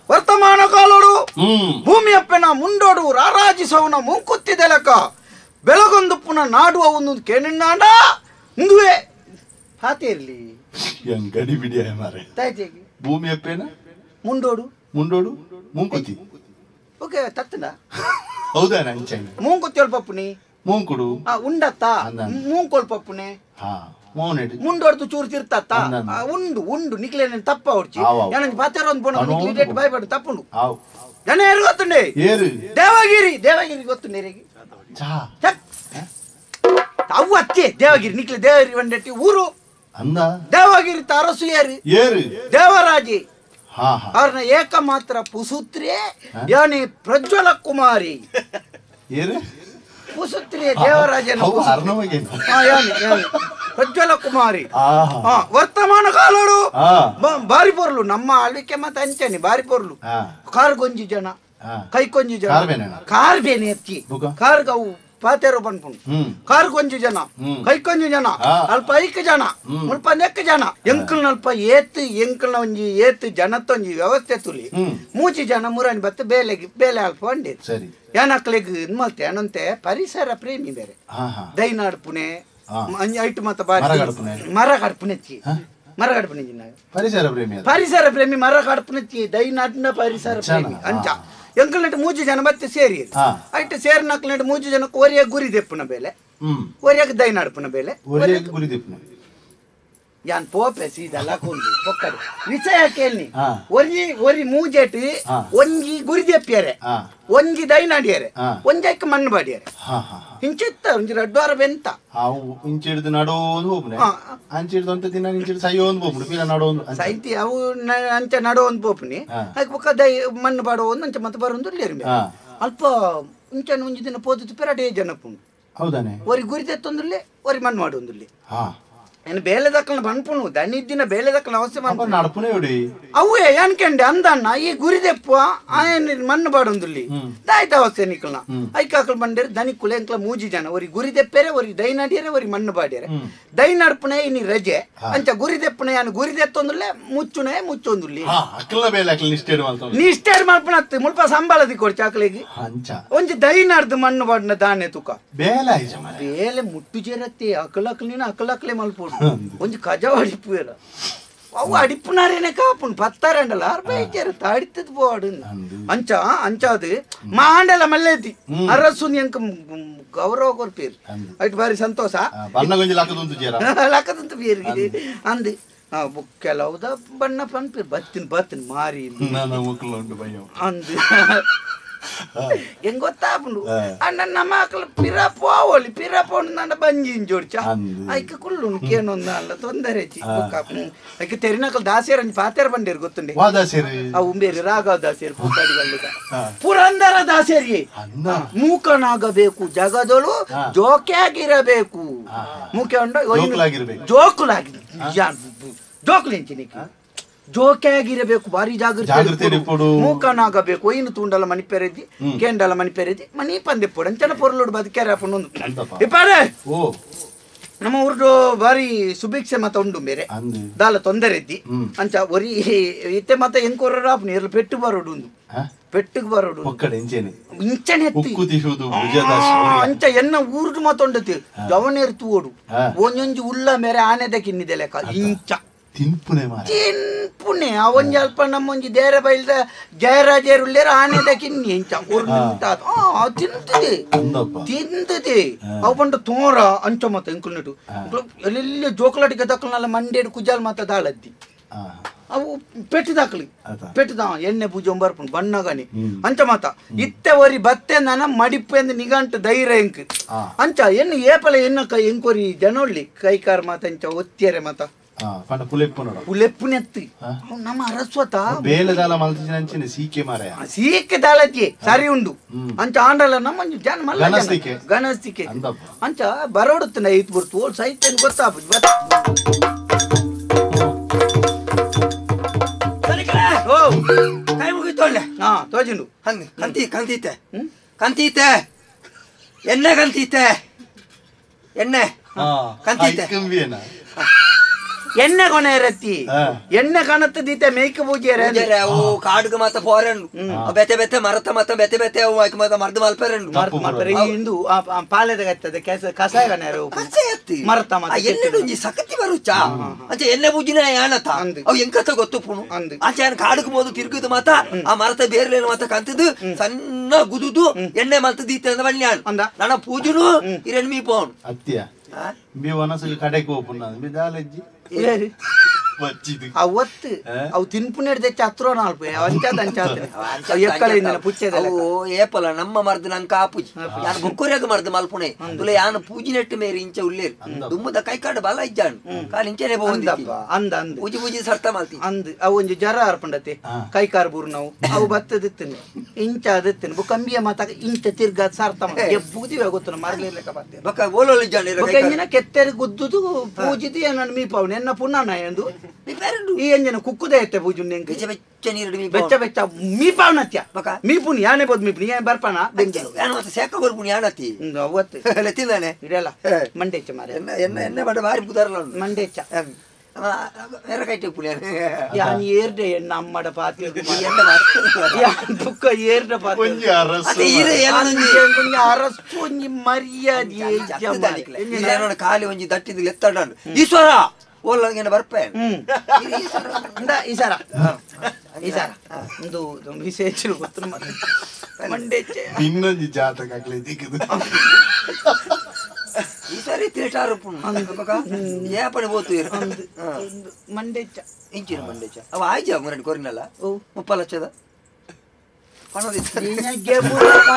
ವರ್ತಮಾನ ಕಾಲೋಡು ಭೂಮಿಯಪ್ಪನ ಮುಂಡೋಡು ರಾರಾಜಿಸವನ ಮುಂಕುತ್ತಿದೆಲಕ ಬೆಳಗೊಂದು ಪುನಃ ನಾಡುವ ಒಂದು ಕೇಣಿನಾಂಡ ಮುಂದುವೆ ಹಾತೇರ್ಲಿ ಗಡಿ ಬಿಡಿಯ ಮಾರೆ ಭೂಮಿಯಪ್ಪೇನ ಮುಂಡೋಡು ಮುಂಡೋಡು ಮುಂಕುತಿ ಓಕೆ ತತ್ತನ ಹೌದಾ ನಂಚೆ ಮುಂಕುತ್ತಿ ಪಪ್ಪುನಿ ಮೂಂಕುಡು ಉಂಡತ್ತ ಮೂಂಕೋಲ್ ಪಪ್ಪುನೆ ಮುಂಡೋಡ್ತು ಚೂರು ತಿರ್ತತ್ತ ಉಂಡು ಉಂಡು ನಿಕ್ಲೇನ ತಪ್ಪ ಹೊಡ್ಚಿ ಏನಂಜಿ ಪಾತೇರ ಒಂದು ಪೋಣ ನಿಕ್ಲಿ ರೇಟ್ ಬಾಯ್ಬಾಡು ತಪ್ಪುಂಡು ಜನ ಏರು ಗೊತ್ತುಂಡೆ ದೇವಗಿರಿ ದೇವಗಿರಿ ಗೊತ್ತುಂಡೆ ರೇಗಿ ಅವು ಅತ್ತೆ ದೇವಗಿರಿ ನಿಕ್ಲೆ ದೇವಗಿರಿ ಒಂಡೆಟ್ಟಿ ಊರು ದೇವಗಿರಿ ಅರಸು ಏರು ದೇವರಾಜಿ ಅವ್ರನ್ನ ಏಕಮಾತ್ರ ಪುಸುತ್ರಿ ಯಾನಿ ಪ್ರಜ್ವಲ ಕುಮಾರಿ ಪುಸುತ್ರಿ ದೇವರಾಜನ ಪ್ರಜ್ವಲ ಕುಮಾರಿ ವರ್ತಮಾನ ಕಾಲೋಡು ಬಾರಿ ಪೊರ್ಲು ನಮ್ಮ ಆಳ್ವಿಕೆ ಮತ್ತೆ ಅಂಚನೆ ಬಾರಿ ಪೊರ್ಲು ಕಾರ್ಗೊಂಜಿ ಜನ ಕೈಕೊಂಜಿ ಜನ ಕಾರ್ಬೇನೆ ಎತ್ತಿ ಕಾರ್ಗವು ಪಾತೇರು ಪನ್ಪುಂಡು ಕಾರ್ಗೊಂಜಿ ಜನ ಕೈಕೊಂಜಿ ಜನ ಅಲ್ಪ ಐಕ್ ಜನ ಮುಲ್ಪ ನೆಕ್ ಜನ ಎಂಕಲ್ನ ಅಲ್ಪ ಏತ್ ಎಂಕಲ್ನ ಒಂಜಿ ಏತ್ ಜನತ್ತೊಂಜಿ ವ್ಯವಸ್ಥೆ ತುಲಿ ಮೂಚಿ ಜನ ಮುರಾಣಿ ಬತ್ತ ಬೇಲೆಗೆ ಬೇಲೆ ಅಲ್ಪ ಒಂಡೆ ಏನಕ್ಲೆಗ್ ಇದು ಮಲ್ತೆ ಏನಂತೆ ಪರಿಸರ ಪ್ರೇಮಿ ಬೇರೆ ದೈನಾಡ್ ಪುಣೆ ಐಟು ಮತ್ತ ಬಾರಿ ಮರ ಕಡ್ಪುನೆ ಮರ ಕಡ್ಪುನೆ ಪರಿಸರ ಪ್ರೇಮಿ ಪರಿಸರ ಪ್ರೇಮಿ ಮರ ಕಡ್ಪುನೆ ದೈನಾಡ್ನ ಪರಿಸರ ಪ್ರೇಮಿ ಅಂಚ ಎಂಕಲ್ನೆಟ್ ಮೂಜಿ ಜನ ಮತ್ತೆ ಸೇರಿ ಐಟ್ ಸೇರಿ ನಕ್ಲೆಟ್ ಮೂಜಿ ಜನಕ್ಕೆ ಒರಿಯ ಗುರಿ ದೆಪ್ಪುನ ಬೇಲೆ ಒರಿಯಾಗ ದೈನಾಡ್ಪುನ ಬೇಲೆ ಗುರಿ ದೆಪ್ಪುನ ಯಾನ್ ಪೋಪೆ ಸೀದಲ್ಲ ಕೊಂದು ಪೊಕ್ಕಡು ವಿಷಯ ಕೇಳಿ ಒರಿ ಒರಿ ಮೂಜೆಟ್ ಒಂಜಿ ಗುರಿ ದೆಪ್ಪಿಯರೆ ಒಂಜಿ ದೈನಾಡಿಯರೆ ಒಂಜೈಕ್ ಮಣ್ಣು ಬಾಡಿಯರೆ ಇಂಚಿತ್ತ ಒಂಜಿ ರಡ್ವಾರ ಬೆಂತ ಇಂಚಿಡ್ದು ನಡೋದು ಹೋಗ್ನೆ ಅಂಚಿಡ್ದು ಅಂತ ದಿನ ಇಂಚಿಡ್ದು ಸೈಯೋಂದು ಹೋಗ್ಬಿಡು ಪೀರ ನಡೋದು ಸೈತಿ ಅವು ಅಂಚ ನಡೋಂದು ಪೋಪುನಿ ಅದಕ್ಕೆ ಬೊಕ್ಕ ದೈ ಮಣ್ಣು ಬಾಡೋದು ಅಂಚ ಮತ್ತೆ ಬರೋದು ಲೇರು ಅಲ್ಪ ಇಂಚನ ಒಂಜಿ ದಿನ ಪೋದು ಪೆರಡೇ ಜನಪುಂಡು ಹೌದಾನೆ ಒರಿ ಗುರಿ ತೆತ್ತೊಂದುಲ್ಲೆ ಒರಿ ಮಣ್ಣು ಮಾಡೋಂದುಲ್ಲೆ ಏನು ಬೇಲೆ ದಕ್ಕಲ ಬನ್ಪುಣು ದನಿದ್ದಿನ ಬೇಲೆ ದಕ್ಕಲ ಅವಶ್ಯ ನಡಪುನೆ ಅವೇ ಅನ್ಕಂಡೆ ಅಂದಣ್ಣ ಈ ಗುರಿ ದೆಪ್ಪ ಆಯನ್ ಮಣ್ಣು ಬಾಡೊಂದುಲ್ಲಿ ದಾಯ್ತ ಅವಸ್ಥೆ ನಿಕ್ಕಲ್ನ ಐಕಾಕಲ್ ಬಂಡೇರು ದನಿಕ್ಕುಲೆ ಎಂಕ್ಲ ಮೂಜಿ ಜನ ಒರಿ ಗುರಿ ದೆಪ್ಪೇರೆ ಒರಿ ದೈನಾಡಿಯರೆ ಒರಿ ಮಣ್ಣು ಬಾಡ್ಯರೆ ದೈನಡ್ಪುನೆ ಇನಿ ರಜೆ ಅಂಚ ಗುರಿ ದೆಪ್ಪುನೆ ಯಾನು ಗುರಿ ದೆತ್ತೊಂದುಲ್ಲೆ ಮುಚ್ಚುನೆ ಮುಚ್ಚೊಂದುಲ್ಲಿ ನಿಷ್ಠೇರ್ ಮಲ್ಪುನ ಮುಲ್ಪ ಸಂಬಳದಿ ಕೊಡ್ಚ ಆಕಲಿಗೆ ಒಂಜಿ ದೈನಾಡ್ದು ಮಣ್ಣು ಬಾಡಿನ ದಾನೆ ತುಕ ಬೇಲೆ ಮುಟ್ಟು ಜೇರತ್ತೆ ಅಕಲಕ್ಲಿನ ಅಕಲಕ್ಲೆ ಮಲ್ಪೋಡು ಒಂಜಿ ಕಜಾವ್ ಅಡಿಪುವೆರ ಅವು ಅಡಿಪುನಾರೇನೆ ಕಾಪುಂಡು ಪತ್ತಾರಂಡಲ ಅರ್ಬೈಚೇರು ಅಡಿತದ ಪೋಡು ಅಂಚ ಅಂಚಾದು ಮಾಂಡಲ ಮಲ್ಲೇತಿ ಅರಸು ಎಂಕ್ ಗೌರವ ಕೊರ್ಪೇರು ಐಟ್ ಬಾರಿ ಸಂತೋಷ ಲಕ್ಕದಂತ ಪೇರು ಅಂದು ಕೆಲವುದ ಬಣ್ಣ ಪನ್ಪಿ ಬತ್ತಿನ ಬತ್ತಿನ ಮಾರಿ ಅಂದು ಹೆಂಗ್ ಗೊತ್ತಾಪುಂಡು ಅಣ್ಣ ನಮ್ಮ ಮಕ್ಕಳು ಪಿರ ಪೋವಲಿ ಪಿರ ಪೋಂಡು ನನ್ನ ಬಂಜಿ ಜೋಡ್ಚ ಐಕ ಕುಳ್ಳು ಕೇನೊಂದು ತೊಂದರೆ ಐಕ ತೆರಿನಕಲ್ ದಾಸೇರ ಪಾತೇರ ಬಂಡೇರು ಗೊತ್ತುಂಡೆ ಆ ಉಂಬೇರಿ ರಾಘವ ದಾಸೇರು ಪೂಕಾಡಿಗಲ್ಲಿಗ ಪುರಂದರ ದಾಸೇರಿ ಮೂಕನಾಗಬೇಕು ಜಗದೊಳು ಜೋಕ್ಯಾಗಿರಬೇಕು ಮೂಕೆ ಉಂಡ ಜೋಕುಲಾಗಿ ಜೋಕುಲಿಂಚಿನಿಕ್ಕೆ ಜೋಕೆಯಾಗಿರಬೇಕು ಭಾರಿ ಜಾಗೃತಿ ಮೂಕನಾಗಬೇಕು ಒಯ್ನು ತೂಂಡಲ ಮಣಿ ಪೆರೆದಿ ಕೇಂಡಲ ಮಣಿ ಪೆರೆದಿ ಮಣಿ ಪಂದೆಪ್ಪೋಡು ಅಂಚನ ಪೊರ್ಲುಡು ಬದುಕ್ಯಾರ ಇಪ್ಪಾರೆ ನಮ್ಮ ಊರ್ಡು ಭಾರಿ ಸುಭಿಕ್ಷೆ ಮತ ಉಂಡು ಬೇರೆ ದಾಲ ತೊಂದರೆ ಇದ್ದಿ ಅಂಚ ಒರಿ ಇತ್ತೆ ಮತ ಎಂಕೊರ ನೀರ್ಲು ಪೆಟ್ಟು ಬರೋಡು ಉಂದು ಪೆಟ್ಟಿಗೆ ಬರೋಡು ಇಂಚನೆ ಅಂಚ ಎನ್ನ ಊರ್ಡು ಮತ ಉಂಡತಿ ಜವನೇರು ತೂಡು ಒಂಜೊಂಜಿ ಉಲ್ಲ ಮೇರೆ ಆನೆದ ಕಿನ್ನಿದೆ ಲೆಕ್ಕ ಇಂಚ ತಿನ್ಪುನೆ ಮಾರೆ ತಿನ್ಪುನೆ ಅವೊಂಜಿ ಅಲ್ಪ ನಮ್ಮೊಂಜಿ ದೇರ ಬೈಲ್ದ ಜಯರಾಜೇರುಳ್ಳೇರ ಆನೆದ ಕಿನ್ನಿ ಇಂಚ ಆ ತಿಂತದೆ ತಿಂತದೆ ಅವು ಪಂಡ ತೋರ ಅಂಚ ಮತ ಎಂಕುಲ್ನಟು ಎಲ್ಲೆಲ್ಲಿ ಜೋಕಲಾಟಿಗೆ ದಕ್ಕಲ್ನಲ್ಲ ಮಂಡೇಡು ಕುಜಾಲ್ ಮಾತ ದಾಳದ್ದಿ ಅವು ಪೆಟ್ಟು ದಾಕ್ಲಿ ಪೆಟ್ಟುದ ಎಣ್ಣೆ ಪೂಜೆ ಬರ್ಪುಂಡು ಬಣ್ಣಗಾನಿ ಅಂಚ ಮಾತ ಇತ್ತೆ ಒರಿ ಬತ್ತೆ ನನ ಮಡಿಪು ಎಂದು ನಿಗಂಟು ಧೈರ್ಯ ಎಂಕ್ ಅಂಚ ಎಣ್ಣೆ ಏಪಲ ಎನ್ನ ಕೈ ಎಂಕೊರಿ ಜನೊಳ್ಳಿ ಕೈಕಾರ್ ಮಾತ ಅಂಚ ಒತ್ತಿಯರೆ ಮಾತ ಪುಲೆಪ್ಪುನೆತ್ತಿ ನಮ್ಮ ಅರಸ್ವತ ಬೇಲೆದಾಲ ಮಲ್ತಿನ ಸೀಕೆ ಮಾರಾಯ ಸೀಕೆ ದಾಳಜ್ಜಿ ಸರಿ ಉಂಡು ಅಂಚ ಆಂಡಲ ನಮ್ಮ ಜನ ಮಲ್ಲ ಗಣಸ್ತಿಕೆ ಅಂಚ ಬರೋಡುತ್ತನ ಐತ್ ಬಿಡ್ತು ಓಲ್ ಸೈತ ಗೊತ್ತಾಪು ಕೈ ಮುಗಿತೊಳ್ಳೆ ಹಾ ತೋಜಿಂಡು ಹಂಗೆ ಕಂತಿ ಕಂತೀತೆ ಕಂತೀತೆ ಎಣ್ಣೆ ಕಂತೀತೆ ಎಣ್ಣೆ ಕಂತೀತೆ ಎಣ್ಣೆ ಕೊನೆ ರತ್ತಿ ಎಣ್ಣೆ ಕಣತ್ತದೀತೆ ಮೇಯ್ಕ ಪೂಜೆ ಅವು ಕಾಡುಗ ಮಾತ ಪೋರೆಂಡು ಬೆತೆ ಬೆತೆ ಮರತ ಮತ ಬೆತೆ ಬೆತೆ ಅವು ಆಯ್ಕೆ ಮಾತ ಮರ್ದು ಮಲ್ಪೆರೆಂಡು ಇಂದು ಪಾಲೆದ ಗತ್ತದ ಕಸಾಯ ಕಸಾಯ ಮರತ ಮಾತ ಎಣ್ಣೆ ಒಂಜಿ ಸಕತಿ ಬರುಚ್ಚಾ ಅಂಚೆ ಎಣ್ಣೆ ಪೂಜಿನ ಯಾನತ ಅವು ಎಂಕತ ಗೊತ್ತುಪ್ಪುನು ಅಂಚೆ ಯಾನ್ ಕಾಡುಗ ಹೋದು ತಿರುಗುದು ಮಾತ ಆ ಮರತ ಬೇರ್ಲೇನು ಮಾತ ಕಂತದು ಸಣ್ಣ ಗುದುದು ಎಣ್ಣೆ ಮಲ್ತದೀತೆ ಅಂದ ಬಣ್ಣ ನನ್ನ ಪೂಜುನು ಇರೆಣ್ ಮೀ ಪೋನು ಅತ್ತಿಯ ಬಿ ಒನಸು ಕಡೆಗೆ ಹೋಪುನ ಬಿ ದಾಲಜ್ಜಿ ಅವತ್ತು ಅವು ತಿನ್ಪುನೇಡ್ తెచ్చి ಹತ್ರ ನಾಲ್ಕು ಅಂಚಾದ ಅಂಚಾದ ಎಕ್ಕಳಿಂದ ಪುಚ್ಚೆದ ಅವು ಏಪಲ ನಮ್ಮ ಮರ್ದು ನಂಗೆ ಆಪುಜಿ ಯಾನ್ ಬೊಕ್ಕೊರ್ಯಾಗ ಮರ್ದು ಮಲ್ಪುಣೆ ತುಲೆ ಯಾನ್ ಪೂಜಿ ನೆಟ್ಟು ಮೇರಿ ಇಂಚ ಉಲ್ಲೇರು ದುಮ್ಮದ ಕೈ ಕಾಡು ಬಲ ಇಜ್ಜಾನು ಕಾಲು ಇಂಚನೆ ಬೋಂದಿಪ್ಪ ಅಂದ ಅಂದ ಪೂಜಿ ಪೂಜಿ ಸರ್ತ ಮಲ್ತಿ ಅಂದ್ ಅವು ಒಂಜಿ ಜರ ಅರ್ಪಂಡತೆ ಕೈ ಕಾರು ಬೂರು ನಾವು ಅವು ಬತ್ತದಿತ್ತನೆ ಇಂಚ ಅದತ್ತನೆ ಬೊಕ್ಕ ಮಾತಾಗ ಇಂಚ ತಿರ್ಗ ಸರ್ತ ಬೂದಿವೆ ಗೊತ್ತು ಮರಲಿಲ್ಲ ಬತ್ತೆ ಬೊಕ್ಕ ಓಲೋಲ್ ಇಜ್ಜಾನು ಬೊಕ್ಕ ಕೆತ್ತೆರಿ ಗುದ್ದುದು ಪೂಜಿದು ಏನನ್ನು ಮೀಪಾವನೆ ಎನ್ನ ಪುಣ್ಣನ ಎಂದು ಈ ಎಂಜಿನ ಕುಕ್ಕುದ ಎತ್ತೆ ಪೂಜು ಬೆಚ್ಚ ಬೆಚ್ಚ ನೀರು ಬೆಚ್ಚ ಬೆಚ್ಚ ಮೀಪಾವನತ್ಯ ಮೀಪುನಿ ಯಾನೆ ಬೋದು ಮೀಪುನಿ ಏನ್ ಬರ್ಪಾನ ಯಾನ ಮತ್ತೆ ಸೇಕ ಬರ್ಪುನಿ ಯಾನತಿ ಅವತ್ತು ತಿಂದಾನೆ ಇಡಲ್ಲ ಮಂಡೇಚ ಮಾರೆ ಎನ್ನ ಎನ್ನ ಎಣ್ಣೆ ಬಡ ಬಾರಿ ಪುದಾರಲ್ಲ ಮಂಡೇಚ ಬೇರೆ ಕೈ ಪುನಿ ಯಾನ್ ಏರ್ಡೆ ಎಣ್ಣ ಅಮ್ಮಡ ಪಾತಿ ಬುಕ್ಕ ಏರ್ಡ ಪಾತಿ ಅರಸು ಒಂಜಿ ಮರ್ಯಾದೆ ಖಾಲಿ ಒಂಜಿ ದಟ್ಟಿದ್ದು ಎತ್ತಡ ಈಶ್ವರ ಓಲ್ಲ ಬರ್ಪೆ ಈಸಾರ ಈಸಾರ ಒಂದು ವಿಶೇಷ ಗೊತ್ತು ಮಂಡೇಚೆ ಇನ್ನೊಂದು ಜಾತಕ ಈ ಸಾರಿ ತಿರುಟಾರು ಏ ಪಣಿ ಬೋತು ಮಂಡೇಚ ಇಂಚಿನ ಮಂಡೇಚ ಅವ ಆಯ್ಜ ಮುರಡಿ ಕೊರಿನಲ್ಲ 30 ಲಕ್ಷದ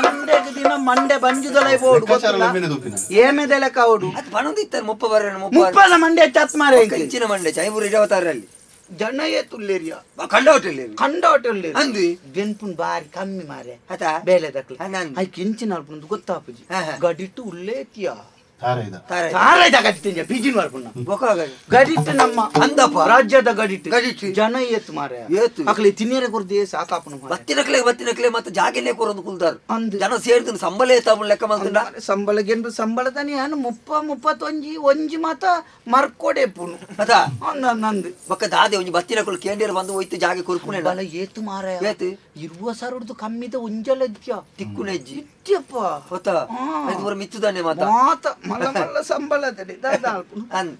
ಮಂಡೆಗೆ ದಿನ ಮಂಡೆ ಬಂಜುದಲೈ ಬೋಡು ಏಮೆದೆಲೆ ಕಾವಡು ಅದು ಪಣೊಂದು ಇತ್ತಾರೆ ಮುಪ್ಪ ಬರ ಮುಪ್ಪದ ಮಂಡೆ ಚತ್ ಮಾರೆ ಇಂಚಿನ ಮಂಡೆ ಐಬೂರು ಇಡವತಾರಲ್ಲಿ ಜನ ಏತುಲ್ಲೇರಿಯ ಕಂಡವಟಲ್ಲಿ ಕಂಡವಟಲ್ಲಿ ಅಂದು ಬೆನ್ಪುನ್ ಬಾರಿ ಕಮ್ಮಿ ಮಾರೆ ಆತಾ ಬೇಲೆ ದಕ್ಲು ಐಕ್ ಇಂಚಿನ ಅಲ್ಪುಂದು ಗೊತ್ತಾಪುಜಿ ಗಡಿಟ್ಟು ಉಲ್ಲೇತಿಯ ಗಡಿಟ್ಟು ನಮ್ಮ ಅಂದಪ್ಪ ರಾಜ್ಯದ ಗಡಿಟ್ಟು ಗಡಿಟ್ಟು ಜನ ಏತು ಮಾರೆ ಏತು ಅಕ್ಲೆ ತಿನ್ನಿಯರೆ ಕೊರ್ದು ಸಾಕಾಪುನ ಬತ್ತಿನಕ್ಲೆ ಬತ್ತಿನಕ್ಲೆ ಮತ್ತೆ ಜಾಗೆನೆ ಕೊರೊಂದು ಕುಲ್ದಾರು ಅಂದು ಜನ ಸೇರ್ದು ಸಂಬಳ ಏತಾಪುನ ಲೆಕ್ಕ ಮಲ್ತುಂಡ ಸಂಬಳ ಗೆಂಬು ಸಂಬಳ ತಾನೆ ಯಾನು 30 31 ಒಂಜಿ ಮಾತ ಮರ್ಕೊಡೆ ಪುನು ಅತಾ ನಂದು ಬೊಕ್ಕ ದಾದೆ ಒಂಜಿ ಬತ್ತಿನಕುಲು ಕೇಂಡಿಯರ್ ಬಂದು ಹೋಯ್ತು ಜಾಗೆ ಕೊರ್ಪುನೆ ಬಲ ಏತು ಮಾರೆ ಏತು 20,000 ಕಮ್ಮಿದ ಒಂಜಲಜ್ಜ ತಿಕ್ಕುನೆಜ್ಜಿ ಇತ್ಯಪ್ಪ ಗೊತ್ತಾ ಐದು ಮಿತ್ತುದಾನೆ ಮಾತ ಮಾತ ಮಲ್ಲ ಮಲ್ಲ ಸಂಬಳ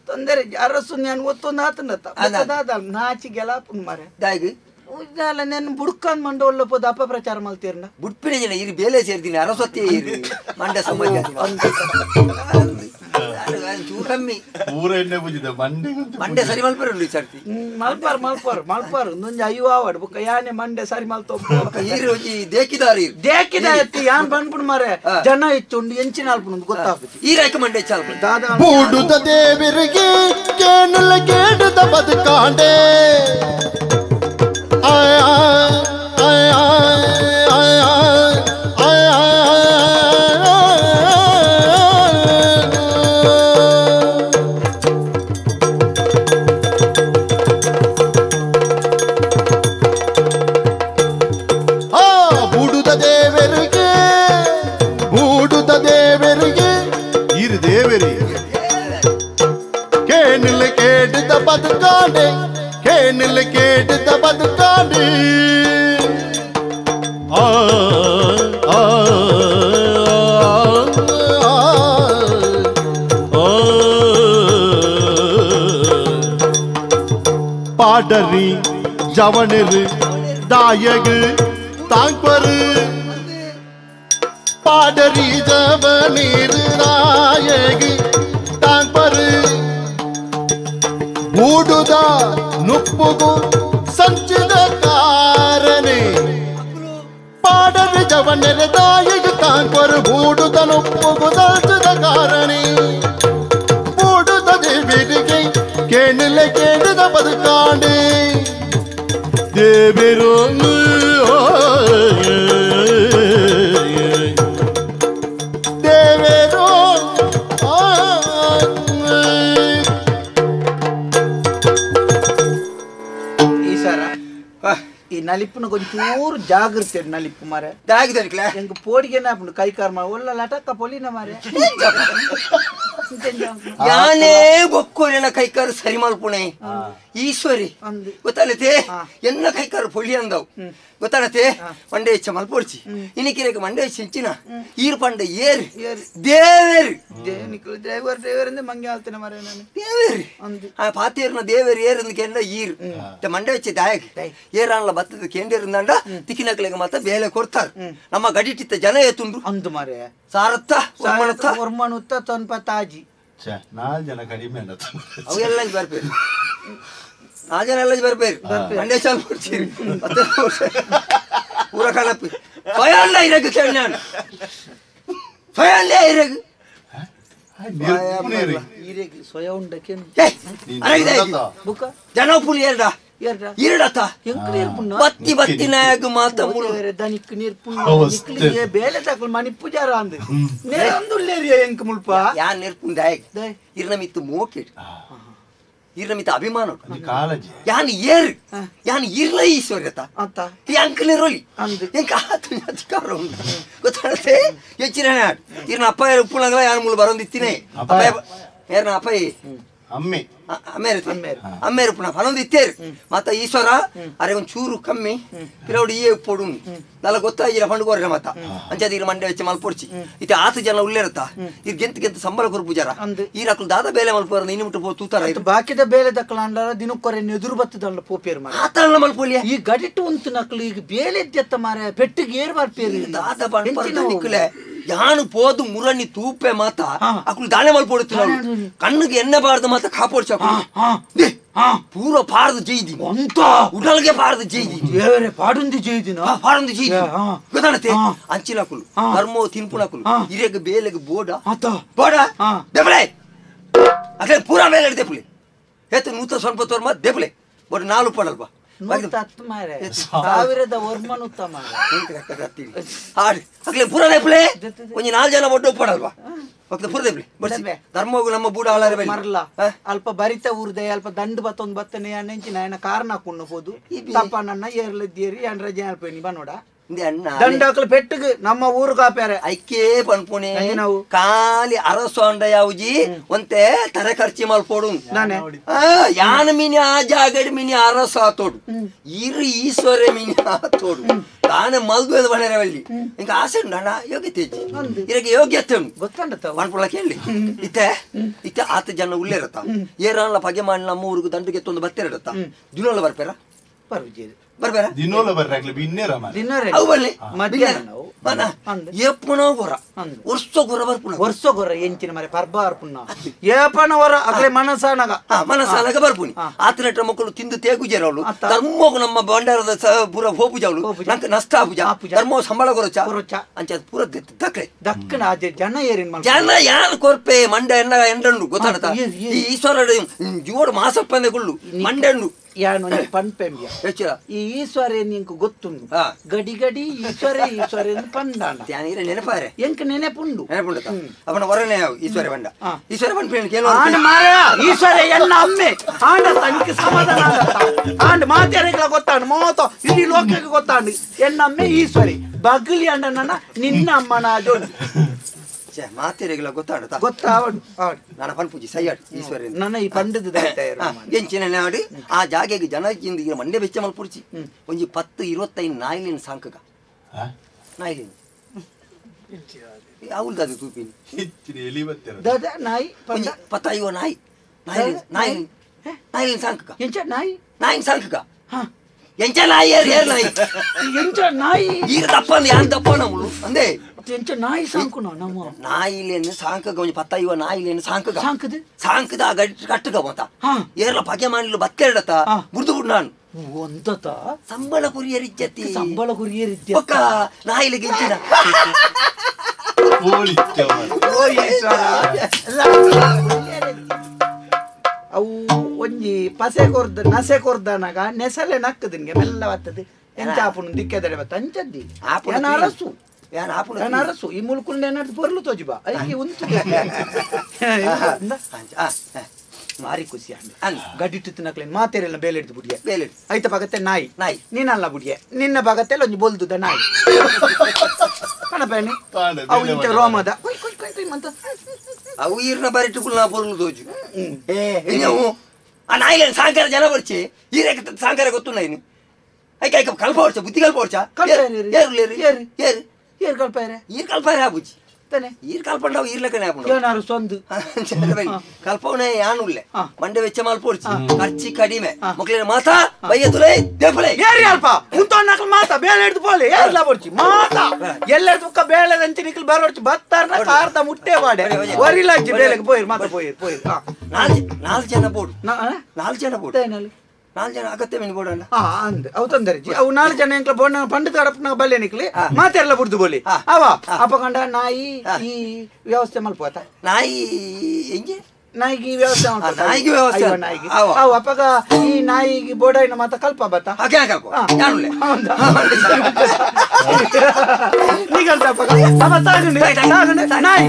ತೊಂದರೆ ಅರಸು ನಾನು ಒತ್ತೊಂದು ಆತನತ್ತ ದಾದ ನಾಚಿ ಗೆಲಾಪುನ್ ಮಾರೆ ದಾಯಿಗ್ ಉಜ್ಜಾಲ ನೆನ್ ಬುಡ್ಕನ್ ಮಂಡ ಒಲ್ಲ ಪೋದ ಅಪ ಪ್ರಚಾರ ಮಲ್ತೀರ್ನ ಬುಡ್ಪಿನ ಜನ ಇರು ಬೇಲೆ ಸೇರ್ದಿನಿ ಅರಸೊತ್ತೆ ಇರು ಮಂಡ ಸಮಾಜ ಕಮ್ಮಿ ಪೂರ ಎಣ್ಣೆ ಪೂಜಿದ ಮಂಡೆ ಮಂಡೆ ಸರಿ ಮಲ್ಪರು ಈ ಸರ್ತಿ ಮಲ್ಪಾರ್ ಮಲ್ಪಾರ್ ಮಲ್ಪಾರ್ ಒಂದೊಂದು ಅಯ್ಯೋ ಆವಡ್ ಬೊಕ್ಕ ಯಾನೆ ಮಂಡೆ ಸರಿ ಮಲ್ತೋ ಈರು ಒಂಜಿ ದೇಕಿದಾರಿ ದೇಕಿದ ಎತ್ತಿ ಯಾನ್ ಬಂದ್ಬಿಡು ಮಾರೆ ಜನ ಇತ್ತುಂಡು ಎಂಚಿನ ಅಲ್ಪುಂಡು ಗೊತ್ತಾಗ್ತದೆ ಈ ರಾಯ್ಕ ಮಂಡೆ ಚಾಲ್ಪು ದಾದಾ ಬೂಡುದ ದೇವರಿಗೆ ಕೇಣಲ ಕೇಡುದ ಬದುಕಾಂಡೆ ಆಯ ಆಯ ಆಯ ಆಯ ಆ ಬೂಡುದ ದೇವರಿಗೆ ಬೂಡುದ ದೇವರಿಗೆ ಇರು ದೇವರಿಗೆ ಕೇಣಲ ಕೇಡುದ ಬದುಕಾಂಡೆ ಕೇಣಲ ಕೇಡುದ ಬದುಕಾಂಡೆ ಆ ಆ ಪಾಡರಿ ಜವನರು தாயகு தாங்பரு பாடரி ஜவனீர் நாயகு தாங்பரு ಬೂಡುದ ನುಪ್ಪುಗು ಸಂಚಿದ ಕಾರನೆ ಪಾಡರಿ ಜವನರ ತಾಯಿಗೆ ತಾಂಕೊರು ಬೂಡುದ ನುಪ್ಪುಗು ಸಂಚಿದ ಕಾರಣೆ ಬೂಡುದ ದೇವಿಗೆ ಕೇಣಲೆ ಕೇಳಿದ ಬದುಕಾಂಡೆ ದೇವಿರು ದೇವೇರೋ ಈ ಸರ ಈ ನಲಿಪ್ಪುನ ಕೊಂಚೂರು ಜಾಗೃತಿ ನಲಿಪ್ಪು ಮಾರೆ ದಾಗಿದನಿಕ್ಲೆ ಎಂಕ್ ಪೋಡಿಗೆನ ಆಪುಂಡು ಕೈ ಕಾರ್ ಮಾರೆ ಒಲ್ಲ ಲಟಕ್ಕ ಪೊಲಿನ ಮಾರೆ ಯಾನೇ ಬೊಕ್ಕೋರೆನ ಕೈಕಾರು ಸರಿ ಮಲ್ಪುಣೆ ಈಶ್ವರಿ ಗೊತ್ತಾಲತೆ ಎನ್ನ ಕೈಕಾರು ಪೊಲಿ ಅಂದವು ಗೊತ್ತಾಡತೆ ಮಂಡೆ ಹೆಚ್ಚ ಮಲ್ಪೊಡ್ಚಿ ಇನಿಕಿರಕ್ಕೆ ಮಂಡೆ ಹೆಚ್ಚ ಹೆಂಚಿನ ಈರು ಪಂಡ ಏರು ದೇವೇರು ಡ್ರೈವರ್ ಡ್ರೈವರ್ ಅಂದ್ರೆ ಮಂಗೆ ಆಲ್ತೇನೆ ಮಾರೆ ನಾನು ದೇವೇರು ಆ ಪಾತೇರ್ನ ದೇವೇರು ಏರು ಕೆಂಡ ಈರು ಮಂಡೆ ಹೆಚ್ಚ ದಾಯಕ್ ಏರಾನ್ಲ ಬತ್ತದ ಕೇಂದ್ರ ತಿಕ್ಕಿನಕ್ಲೆಗೆ ಮಾತ್ರ ಬೇಲೆ ಕೊಡ್ತಾರೆ ನಮ್ಮ ಗಡಿಟಿತ್ತ ಜನ ಏತುಂಡು ಅಂದು ಮಾರೆ ಸಾರತ್ತ ಒರ್ಮಣುತ್ತ ಒರ್ಮಣುತ್ತ ತೊನ್ಪ ತಾಜಿ ನಾಲ್ ಜನ ಕಡಿಮೆ ಅವೆಲ್ಲ ಬರ್ಬೇರು ನಾಲ್ ಜನ ಎಲ್ಲ ಬರ್ಬೇರು ಮಂಡ್ಯ ಚಾಲ್ ಕೊಡ್ತೀರಿ ಊರ ಕಾಲಪ್ಪಿ ಸ್ವಯಂ ಇರಗು ಕೇಳಿ ನಾನು ಸ್ವಯಂ ಇರಗು ಸ್ವಯ ಉಂಡಕ್ಕೆ ಜನ ಪುಲಿ ಎರಡ ಇರಡತ ಬತ್ತಿ ಬತ್ತಿ ನಾಯಕ ಮಾತ ದನಿಕ್ ನೀರ್ ಪುಣ್ಣ ಬೇಲೆ ತಕಲ್ ಮಣಿ ಪೂಜಾರ ಅಂದ್ ನೇರಂದುಲ್ಲೇರಿಯ ಎಂಕ್ ಮುಲ್ಪ ಯಾ ನೆರ್ಪುಂದ ಇರ್ನ ಮಿತ್ತು ಮೋಕೆಟ್ ಇರ್ನ ಮಿತ್ತು ಅಭಿಮಾನ ಕಾಳಜಿ ಯಾನ್ ಏರ್ ಯಾನ್ ಇರ್ಲ ಈಶ್ವರ್ಯತ ಅಂತ ಎಂಕ್ ನೆರೊಲಿ ಎಂಕ್ ಆತ ಅಧಿಕಾರ ಉಂಡು ಗೊತ್ತಾಡತೆ ಹೆಚ್ಚಿನ ಇರ್ನ ಅಪ್ಪ ಉಪ್ಪುನಂಗಲ ಯಾನ್ ಮುಳು ಬರೊಂದಿತ್ತಿನೇ ಅಪ್ಪ ಏರ್ನ ಅಪ್ಪ ಅಮ್ಮೆ ಅಮ್ಮೇರು ಅಮ್ಮೇರು ಪುನಃ ಫಲೊಂದು ಇತ್ತೇರು ಮತ್ತ ಈಶ್ವರ ಅರೆ ಒಂದು ಚೂರು ಕಮ್ಮಿ ಪಿರೌಡು ಈ ಪೊಡು ನಲ್ಲ ಗೊತ್ತಾಗಿಲ್ಲ ಫಂಡು ಕೋರ್ರೆ ಮತ್ತ ಅಂಚಾದ ಮಂಡೆ ವೆಚ್ಚ ಮಲ್ಪೊಡ್ಚಿ ಇತ್ತೆ ಆತು ಜನ ಉಲ್ಲೇರತ್ತ ಇದು ಗೆಂತ ಗೆಂತ ಸಂಬಳ ಕೊರು ಪೂಜಾರ ಈ ರಕಲು ದಾದ ಬೇಲೆ ಮಲ್ಪೋರ ಇನ್ನು ಮುಟ್ಟು ತೂತಾರ ಬಾಕಿದ ಬೇಲೆ ದಕ್ಕಲಾಂಡಾರ ದಿನಕ್ಕೊರೆ ಎದುರು ಬತ್ತದಲ್ಲ ಪೋಪೇರು ಮಾರ ಆತಲ್ಲ ಮಲ್ಪೋಲಿಯ ಈ ಗಡಿಟ್ಟು ಉಂತು ನಕಲು ಈಗ ಬೇಲೆ ಎತ್ತ ಮಾರ ಪೆಟ್ಟಿಗೆ ಏರ್ ಬರ್ಪೇರು ದಾದ ಬಂಡ ನಿಕ್ಕಲೆ ಯಾನು ಪೋದು ಮುರನಿ ತೂಪೆ ಮಾತ ಅಕುಲು ದಾನೆ ಮಲ್ಪೊಡುತ್ತು ಕಣ್ಣಿಗೆ ಎಣ್ಣೆ ಬಾರ್ದು ಮಾತ ಕಾಪೊಡ್ಚ ಪೂರ ಪಾರ್ದು ಜೈದಿ ಅಂತ ಉಡಲ್ಗೆ ಪಾರ್ದು ಜೈದಿ ದೇವರೇ ಪಾಡುಂದಿ ಜೈದಿನ ಪಾಡುಂದಿ ಜೈದಿ ಗೊತ್ತಾಣತೆ ಅಂಚಿನಕುಲು ಧರ್ಮೋ ತಿನ್ಪುನಕುಲು ಇರೆಗ್ ಬೇಲೆಗ್ ಬೋಡ ಬೋಡ ದೇಪಲೆ ಅದೇ ಪೂರಾ ಮೇಲೆ ದೇಪುಲೆ ಏತು ನೂತ ಸ್ವಲ್ಪ ತೋರ್ಮ ದೇಪುಲೆ ಬೋಡ ನಾಲು ಪಡಲ್ವಾ ಸಾವಿರದ ಒರ್ಮನುತ್ತ ಅಕ್ಲೆ ಪೂರ ದೇಪುಲೆ ಒಂಜಿ ನಾಲ್ ಜನ ಒಡ್ಡು ಪಡಲ್ವಾ ಧರ್ಮಗೂ ನಮ್ಮ ಬೂಡ ಹಾಳಾರೆ ಮರಲ ಅಲ್ಪ ಬರಿತ ಊರ್ದೆ ಅಲ್ಪ ದಂಡು ಬತ್ತೊಂದು ಬತ್ತನೆ ನೆಂಚಿನ ಏನ ಕಾರಣ ಹಾಕೊಂಡು ಹೋದು ತಪ್ಪ ನನ್ನ ಏರ್ಲದ್ದೇರಿ ಏನ್ ರಜೆ ಅಲ್ಪ ನೀ ಬನ್ನೋಡ ದಂಡಾಕ್ಲು ಪೆಟ್ಟಿಗೆ ನಮ್ಮ ಊರು ಕಾಪ್ಯಾರೆ ಐಕೆ ಪನ್ಪುಣೆ ನಾವು ಖಾಲಿ ಅರಸು ಅಂಡ ಯಾವುಜಿ ಒಂತೆ ತರೆ ಖರ್ಚಿ ಮಲ್ಪೋಡು ನಾನೇ ಯಾನ ಮೀನಿ ಆ ಜಾಗಡ್ ಮೀನಿ ಅರಸು ಆತೋಡು ಇರು ಈಶ್ವರ ಮೀನಿ ಆತೋಡು ತಾನೇ ಮಲ್ದು ಬಣರೆ ಬಳ್ಳಿ ಇಂಕ ಆಸೆ ಉಂಡು ಅಣ್ಣ ಯೋಗ್ಯತೆ ಇರಕ್ಕೆ ಯೋಗ್ಯತೆ ಉಂಟು ಗೊತ್ತಂಡ ಪನ್ಪುಳ ಕೇಳಿ ಇತ್ತೆ ಇತ್ತೆ ಆತ ಜನ ಉಲ್ಲೇರತ್ತ ಏರಲ್ಲ ಪಗೆ ಮಾಡಿ ನಮ್ಮ ಊರಿಗೆ ದಂಡಿಗೆ ತೊಂದು ಬತ್ತಿರಡತ್ತ ದಿನೋಲ ಬರ್ಪೇರ ಬರ್ಜೇರಿ ಬರ್ಬೇರ ದಿನೋಲ ಬರ್ರೆ ಆಗ್ಲಿ ಬಿನ್ನೇರ ದಿನೋರೆ ಅವು ಬರ್ಲಿ ಮಧ್ಯಾಹ್ನ ನಾವು ಏಪನ ಗೊರ ವರ್ಷ ಗೊರ ಬರ್ಪುಣ ವರ್ಷ ಗೊರ ಎಂಚಿನ ಮರೆ ಪರ್ಬ ಅರ್ಪುಣ ಏಪನ ಹೊರ ಅಗಲೆ ಮನಸಾನಗ ಮನಸಾನಗ ಬರ್ಪುನಿ ಆತನಟ್ರ ಮಕ್ಕಳು ತಿಂದು ತೇಗುಜರವಳು ಧರ್ಮೋಗು ನಮ್ಮ ಭಂಡಾರದ ಪೂರ ಹೋಪುಜವಳು ನಂಗೆ ನಷ್ಟ ಆಪುಜ ಧರ್ಮ ಸಂಬಳ ಕೊರಚ ಅಂಚ ಪೂರ ದಕ್ಕಲೆ ದಕ್ಕಣ ಅದೇ ಜನ ಏರಿನ ಜನ ಯಾರು ಕೊರ್ಪೆ ಮಂಡ ಎನ್ನ ಎಂಡಂಡು ಗೊತ್ತಾಡತ ಈ ಈಶ್ವರ ಜೋಡು ಮಾಸಪ್ಪಂದೆ ಗುಳ್ಳು ಮಂಡಂಡು ಯಾನು ಪನ್ಪೆಂಬ್ಯ ಈ ಈಶ್ವರ ನಿಂಕು ಗೊತ್ತುಂಡು ಗಡಿ ಗಡಿ ಈಶ್ವರ ಈಶ್ವರ ಪಂದಾಣ ನೆನಪಾರೆ ಎಂಕ್ ನೆನಪುಂಡು ನೆನಪುಂಡು ಅವನ ಹೊರನೆ ಈಶ್ವರ ಬಂಡ ಈಶ್ವರ ಬಂಡ ಮಾರ ಈಶ್ವರ ಎನ್ನ ಅಮ್ಮೆ ಆಂಡ ತನಿಖೆ ಸಮಾಧಾನ ಆಂಡ್ ಮಾತೆರೆಗಳ ಗೊತ್ತಾಂಡು ಮೋತ ಇಡೀ ಲೋಕಕ್ಕೆ ಗೊತ್ತಾಂಡು ಎನ್ನ ಅಮ್ಮೆ ಈಶ್ವರಿ ಬಗ್ಲಿ ಅಂಡ ನನ್ನ ನಿನ್ನ ಅಮ್ಮನ ಜೋಡಿ ಮಾತೆರೆಗಳ ಗೊತ್ತಾಡತ ಗೊತ್ತಾವಡು ನನ್ನ ಪನ್ಪೂಜಿ ಸೈಯಾಡು ಈಶ್ವರ ನನ್ನ ಈ ಪಂಡದ ಎಂಚಿನ ನಾಡು ಆ ಜಾಗೆಗೆ ಜನ ಮಂಡೆ ಬೆಚ್ಚ ಮಲ್ಪುರ್ಚಿ ಒಂಜಿ 10 25 ನಾಯಿಲಿನ ಸಾಂಕಗ ನಾಯಿಲಿನ ಅವಲ್ದಾದ ತೂಪಿನಿ ದಾದಾ ನಾಯಿ ಒಂಜಿ 10 ನಾಯಿ ನಾಯಿ ನಾಯಿ ನಾಯಿಲಿನ ಸಾಂಕಗ ಎಂಚ ನಾಯಿ ನಾಯಿನ ಸಾಂಕಗ ಎಂಚ ನಾಯಿ ಏರ್ ಏರ್ ನಾಯಿ ಎಂಚ ನಾಯಿ ಈಗ ದಪ್ಪ ಯಾನ್ ದಪ್ಪ ನಮ್ಮಳು ಅಂದೇ ಎಂಚ ನಾಯಿ ಸಾಂಕುನ ನಮ್ಮ ನಾಯಿಲೇನು ಸಾಂಕಗ ಒಂಜಿ 10 ನಾಯಿಲೇನು ಸಾಂಕಗ ಸಾಂಕದ ಸಾಂಕದ ಆ ಗಡಿ ಕಟ್ಟಗ ಮತ ಏರ್ಲ ಪಗೆ ಮಾಡಿಲು ಬತ್ತೆರಡತ ಬುಡ್ದು ಬುಡ್ ನಾನು ಒಂದತ ಸಂಬಳ ಕುರಿಯರಿಜ್ಜತಿ ಸಂಬಳ ಕುರಿಯರಿಜ್ಜ ಒಕ್ಕ ನಾಯಿಲಿಗೆ ಇಂಚಿನ ಅವು ಒಂಜಿ ಪಸೆ ಕೊರ್ದ ನಸೆ ಕೊರ್ದನಾಗ ನೆಸಲೆ ನಕ್ಕದಿನ್ಗೆ ಮೆಲ್ಲ ಬರ್ತದೆ ಎಂಚ ಆಪುನು ದಿಕ್ಕೆದಡೆ ಬತ್ತ ಅಂಚದ್ದಿ ಏನ ಅರಸು ಏನ ಅರಸು ಈ ಮುಲ್ಕುಂಡೆ ಏನಾದ್ರು ಪೊರ್ಲು ತೋಜಿ ಬಾ ಐಕೆ ಉಂತು ಭಾರಿ ಖುಷಿ ಅಂದ ಗಡಿಟ್ಟು ತಿನ್ನಕ್ಲೇನು ಮಾತೇರೆಲ್ಲ ಬೇಲೆ ಹಿಡ್ದು ಬುಡಿಯ ಬೇಲೆ ಐತ ಬಗತ್ತೆ ನಾಯಿ ನಾಯಿ ನೀನಲ್ಲ ಬುಡಿಯ ನಿನ್ನ ಬಗತ್ತೆಲ್ಲ ಒಂಜಿ ಬೊಲ್ದುದ ನಾಯಿ ಕಣಪೇಣಿ ಅವು ಇಂಚ ರೋಮದ ಕೊಯ್ ಕೊಯ್ ಕೊಯ್ ಕೊಯ್ ಮಂತ ಅವು ಈರ್ನ ಬರಿಟುಕುಲ್ ನಾ ಪೊರ್ಲು ತೋಜು ಏ ಆ ನಾಯಿಲೇನು ಸಾಂಕರ ಜನ ಬರ್ಚಿ ಈರೇಕ ಸಾಂಕರ ಗೊತ್ತು ನಾಯಿನು ಐಕ ಐಕ ಕಲ್ಪ ಹೊಡ್ಚ ಬುದ್ಧಿ ಕಲ್ಪ ಹೊಡ್ಚ ಏರು ಏರು ಏರು ಏರು ಕಲ್ಪಾರೆ ಈರ್ ಕಲ್ಪಾರೆ ಆ ಬುಜ್ಜಿ ತಾನೆ ಈರ್ ಕಲ್ಪಂಡವು ಈರ್ಲಕನೆ ಆಪುಂಡು ಏನಾರು ಸೊಂದು ಕಲ್ಪವನೇ ಯಾನುಲ್ಲೆ ಮಂಡೆ ವೆಚ್ಚ ಮಲ್ಪೊಡ್ಚಿ ಖರ್ಚಿ ಕಡಿಮೆ ಮಕ್ಕಳಿನ ಮಾತಾ ಬಯ್ಯದುಲೇ ದೇಪಲೆ ಏರಿ ಅಲ್ಪ ಉಂತೊನ್ನಕಲ್ ಮಾತಾ ಬೇಳೆ ಹಿಡ್ದು ಪೋಲೆ ಏರ್ಲ ಬೊಡ್ಚಿ ಮಾತಾ ಎಲ್ಲರ ತುಕ್ಕ ಬೇಳೆದಂಚಿ ನಿಕ್ಲು ಬರೋಡ್ಚಿ ಬತ್ತಾರ್ನ ಕಾರ್ದ ಮುಟ್ಟೆ ವಾಡೆ ವರಿಲಜ್ಜಿ ಬೇಳೆಗೆ ಪೋಯಿರ್ ಮಾತಾ ಪೋಯಿರ್ ಪೋಯಿರ್ ನಾಲ್ಕು ಜನ ಬೋಡು ನಾಲ್ಕು ಜನ ಬೋಡು ನಾಲ್ಕು ಜನ ಅಗತ್ಯ ಮೀನು ಬೋಡಲ್ಲ ಅಂದ್ ಅವು ತೊಂದರೆ ಅವು ನಾಲ್ಕು ಜನ ಎಂಕ್ಲ ಬೋಣ ಪಂಡಿತ ಕಡಪನ ಬಲ್ಲೆ ನಿಕ್ಲಿ ಮಾತೆಲ್ಲ ಬುಡ್ದು ಬೋಲಿ ಅವ ಅಪಕಂಡ ನಾಯಿ ಈ ವ್ಯವಸ್ಥೆ ಮಲ್ಪೋತ ನಾಯಿ ಹೆಂಗೆ ನಾಯಿಗೆ ವ್ಯವಸ್ಥೆ ನಾಯಿಗೆ ವ್ಯವಸ್ಥೆ ನಾಯಿಗೆ ಅವು ಅಪಗ ಈ ನಾಯಿಗೆ ಬೋಡೈನ ಮಾತ ಕಲ್ಪ ಬತ್ತ ಕಲ್ಪ ನಿಗಲ್ತ ಅಪಗ ಅವ ತಾಗಂಡು ತಾಗಂಡು ನಾಯಿ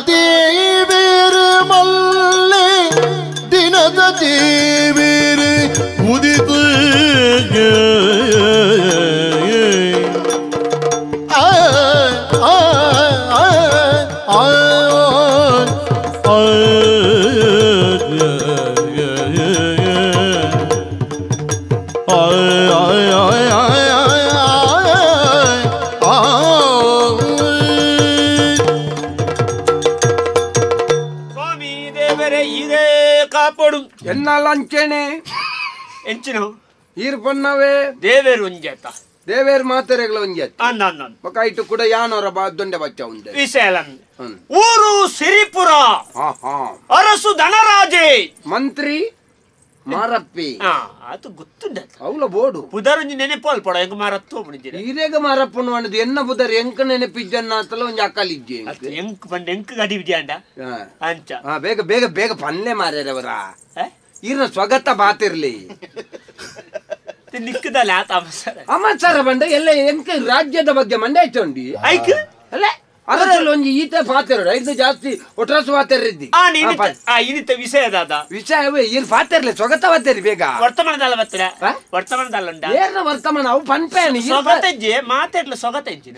ದೇವೀರು ಮಲ್ಲೆ ದಿನದ ದೇವೀರು ಉದಿತು ಆ ಆ ಆ ಆ ಎನ್ನಲಂಚೆನೆ ಎಂಚಿನ ಈರ್ ಪನ್ನವೇ ದೇವೇರು ಒಂಜೇತ ದೇವೇರ್ ಮಾತೆರೆಗಳ ಒಂಜೇತ ಅನ್ನ ಬೊಕ ಇಟ್ಟು ಕೂಡ ಯಾನವರ ದೊಂಡೆ ಬಚ್ಚ ಉಂಡೆ ವಿಶಾಲ ಊರು ಸಿರಿಪುರ ಅರಸು ಧನರಾಜೆ ಮಂತ್ರಿ ಮಾರಪ್ಪಿ ಅದು ಗೊತ್ತುಂಡ ಅವಳ ಬೋಡು ಪುದರೊಂಜಿ ನೆನಪು ಅಲ್ಪಡ ಎಂಕ ಮಾರತ್ತು ಈರೇಗ ಮಾರಪ್ಪನು ಅನ್ನದು ಎನ್ನ ಪುದರ್ ಎಂಕ ನೆನಪಿಜ್ಜನ್ನ ಅಂತಲ ಒಂಜಿ ಅಕ್ಕಲಿಜ್ಜಿ ಎಂಕ್ ಬಂದ ಎಂಕ್ ಗಡಿ ವಿದ್ಯಾಂಡ ಅಂಚ ಬೇಗ ಬೇಗ ಬೇಗ ಪನ್ನೆ ಮಾರ್ಯಾರವರ ಈರ್ನ ಸ್ವಗತ ಬಾತಿರ್ಲಿ ನಿಕ್ಕದಲ್ಲ ಆತ ಅಮಸರ ಅಮಸರ ಬಂಡ ಎಲ್ಲ ಎಂಕ ರಾಜ್ಯದ ಬಗ್ಗೆ ಮಂಡೆ ಆಯ್ತುಂಡಿ ಐಕ್ ಅಲ್ಲ ಅದರಲ್ಲಿ ಒಂಜಿ ಈತ ಪಾತೆರಡು ಐದು ಜಾಸ್ತಿ ಒಟ್ರಸು ಪಾತೆರ ಇದ್ದಿ ಇನಿತ ವಿಷಯ ದಾದ ವಿಷಯವೇ ಇರ್ ಪಾತೆರ್ಲೆ ಸೊಗತ ಪಾತೆರಿ ಬೇಗ ವರ್ತಮಾನದಲ್ಲ ಬತ್ತರ ವರ್ತಮಾನದಲ್ಲ ಉಂಡ ಏರ್ನ ವರ್ತಮಾನ ಅವು ಪನ್ಪೇನು ಸೊಗತೆಜ್ಜೆ ಮಾತೆರ್ಲ ಸೊಗತೆಜ್ಜಿನ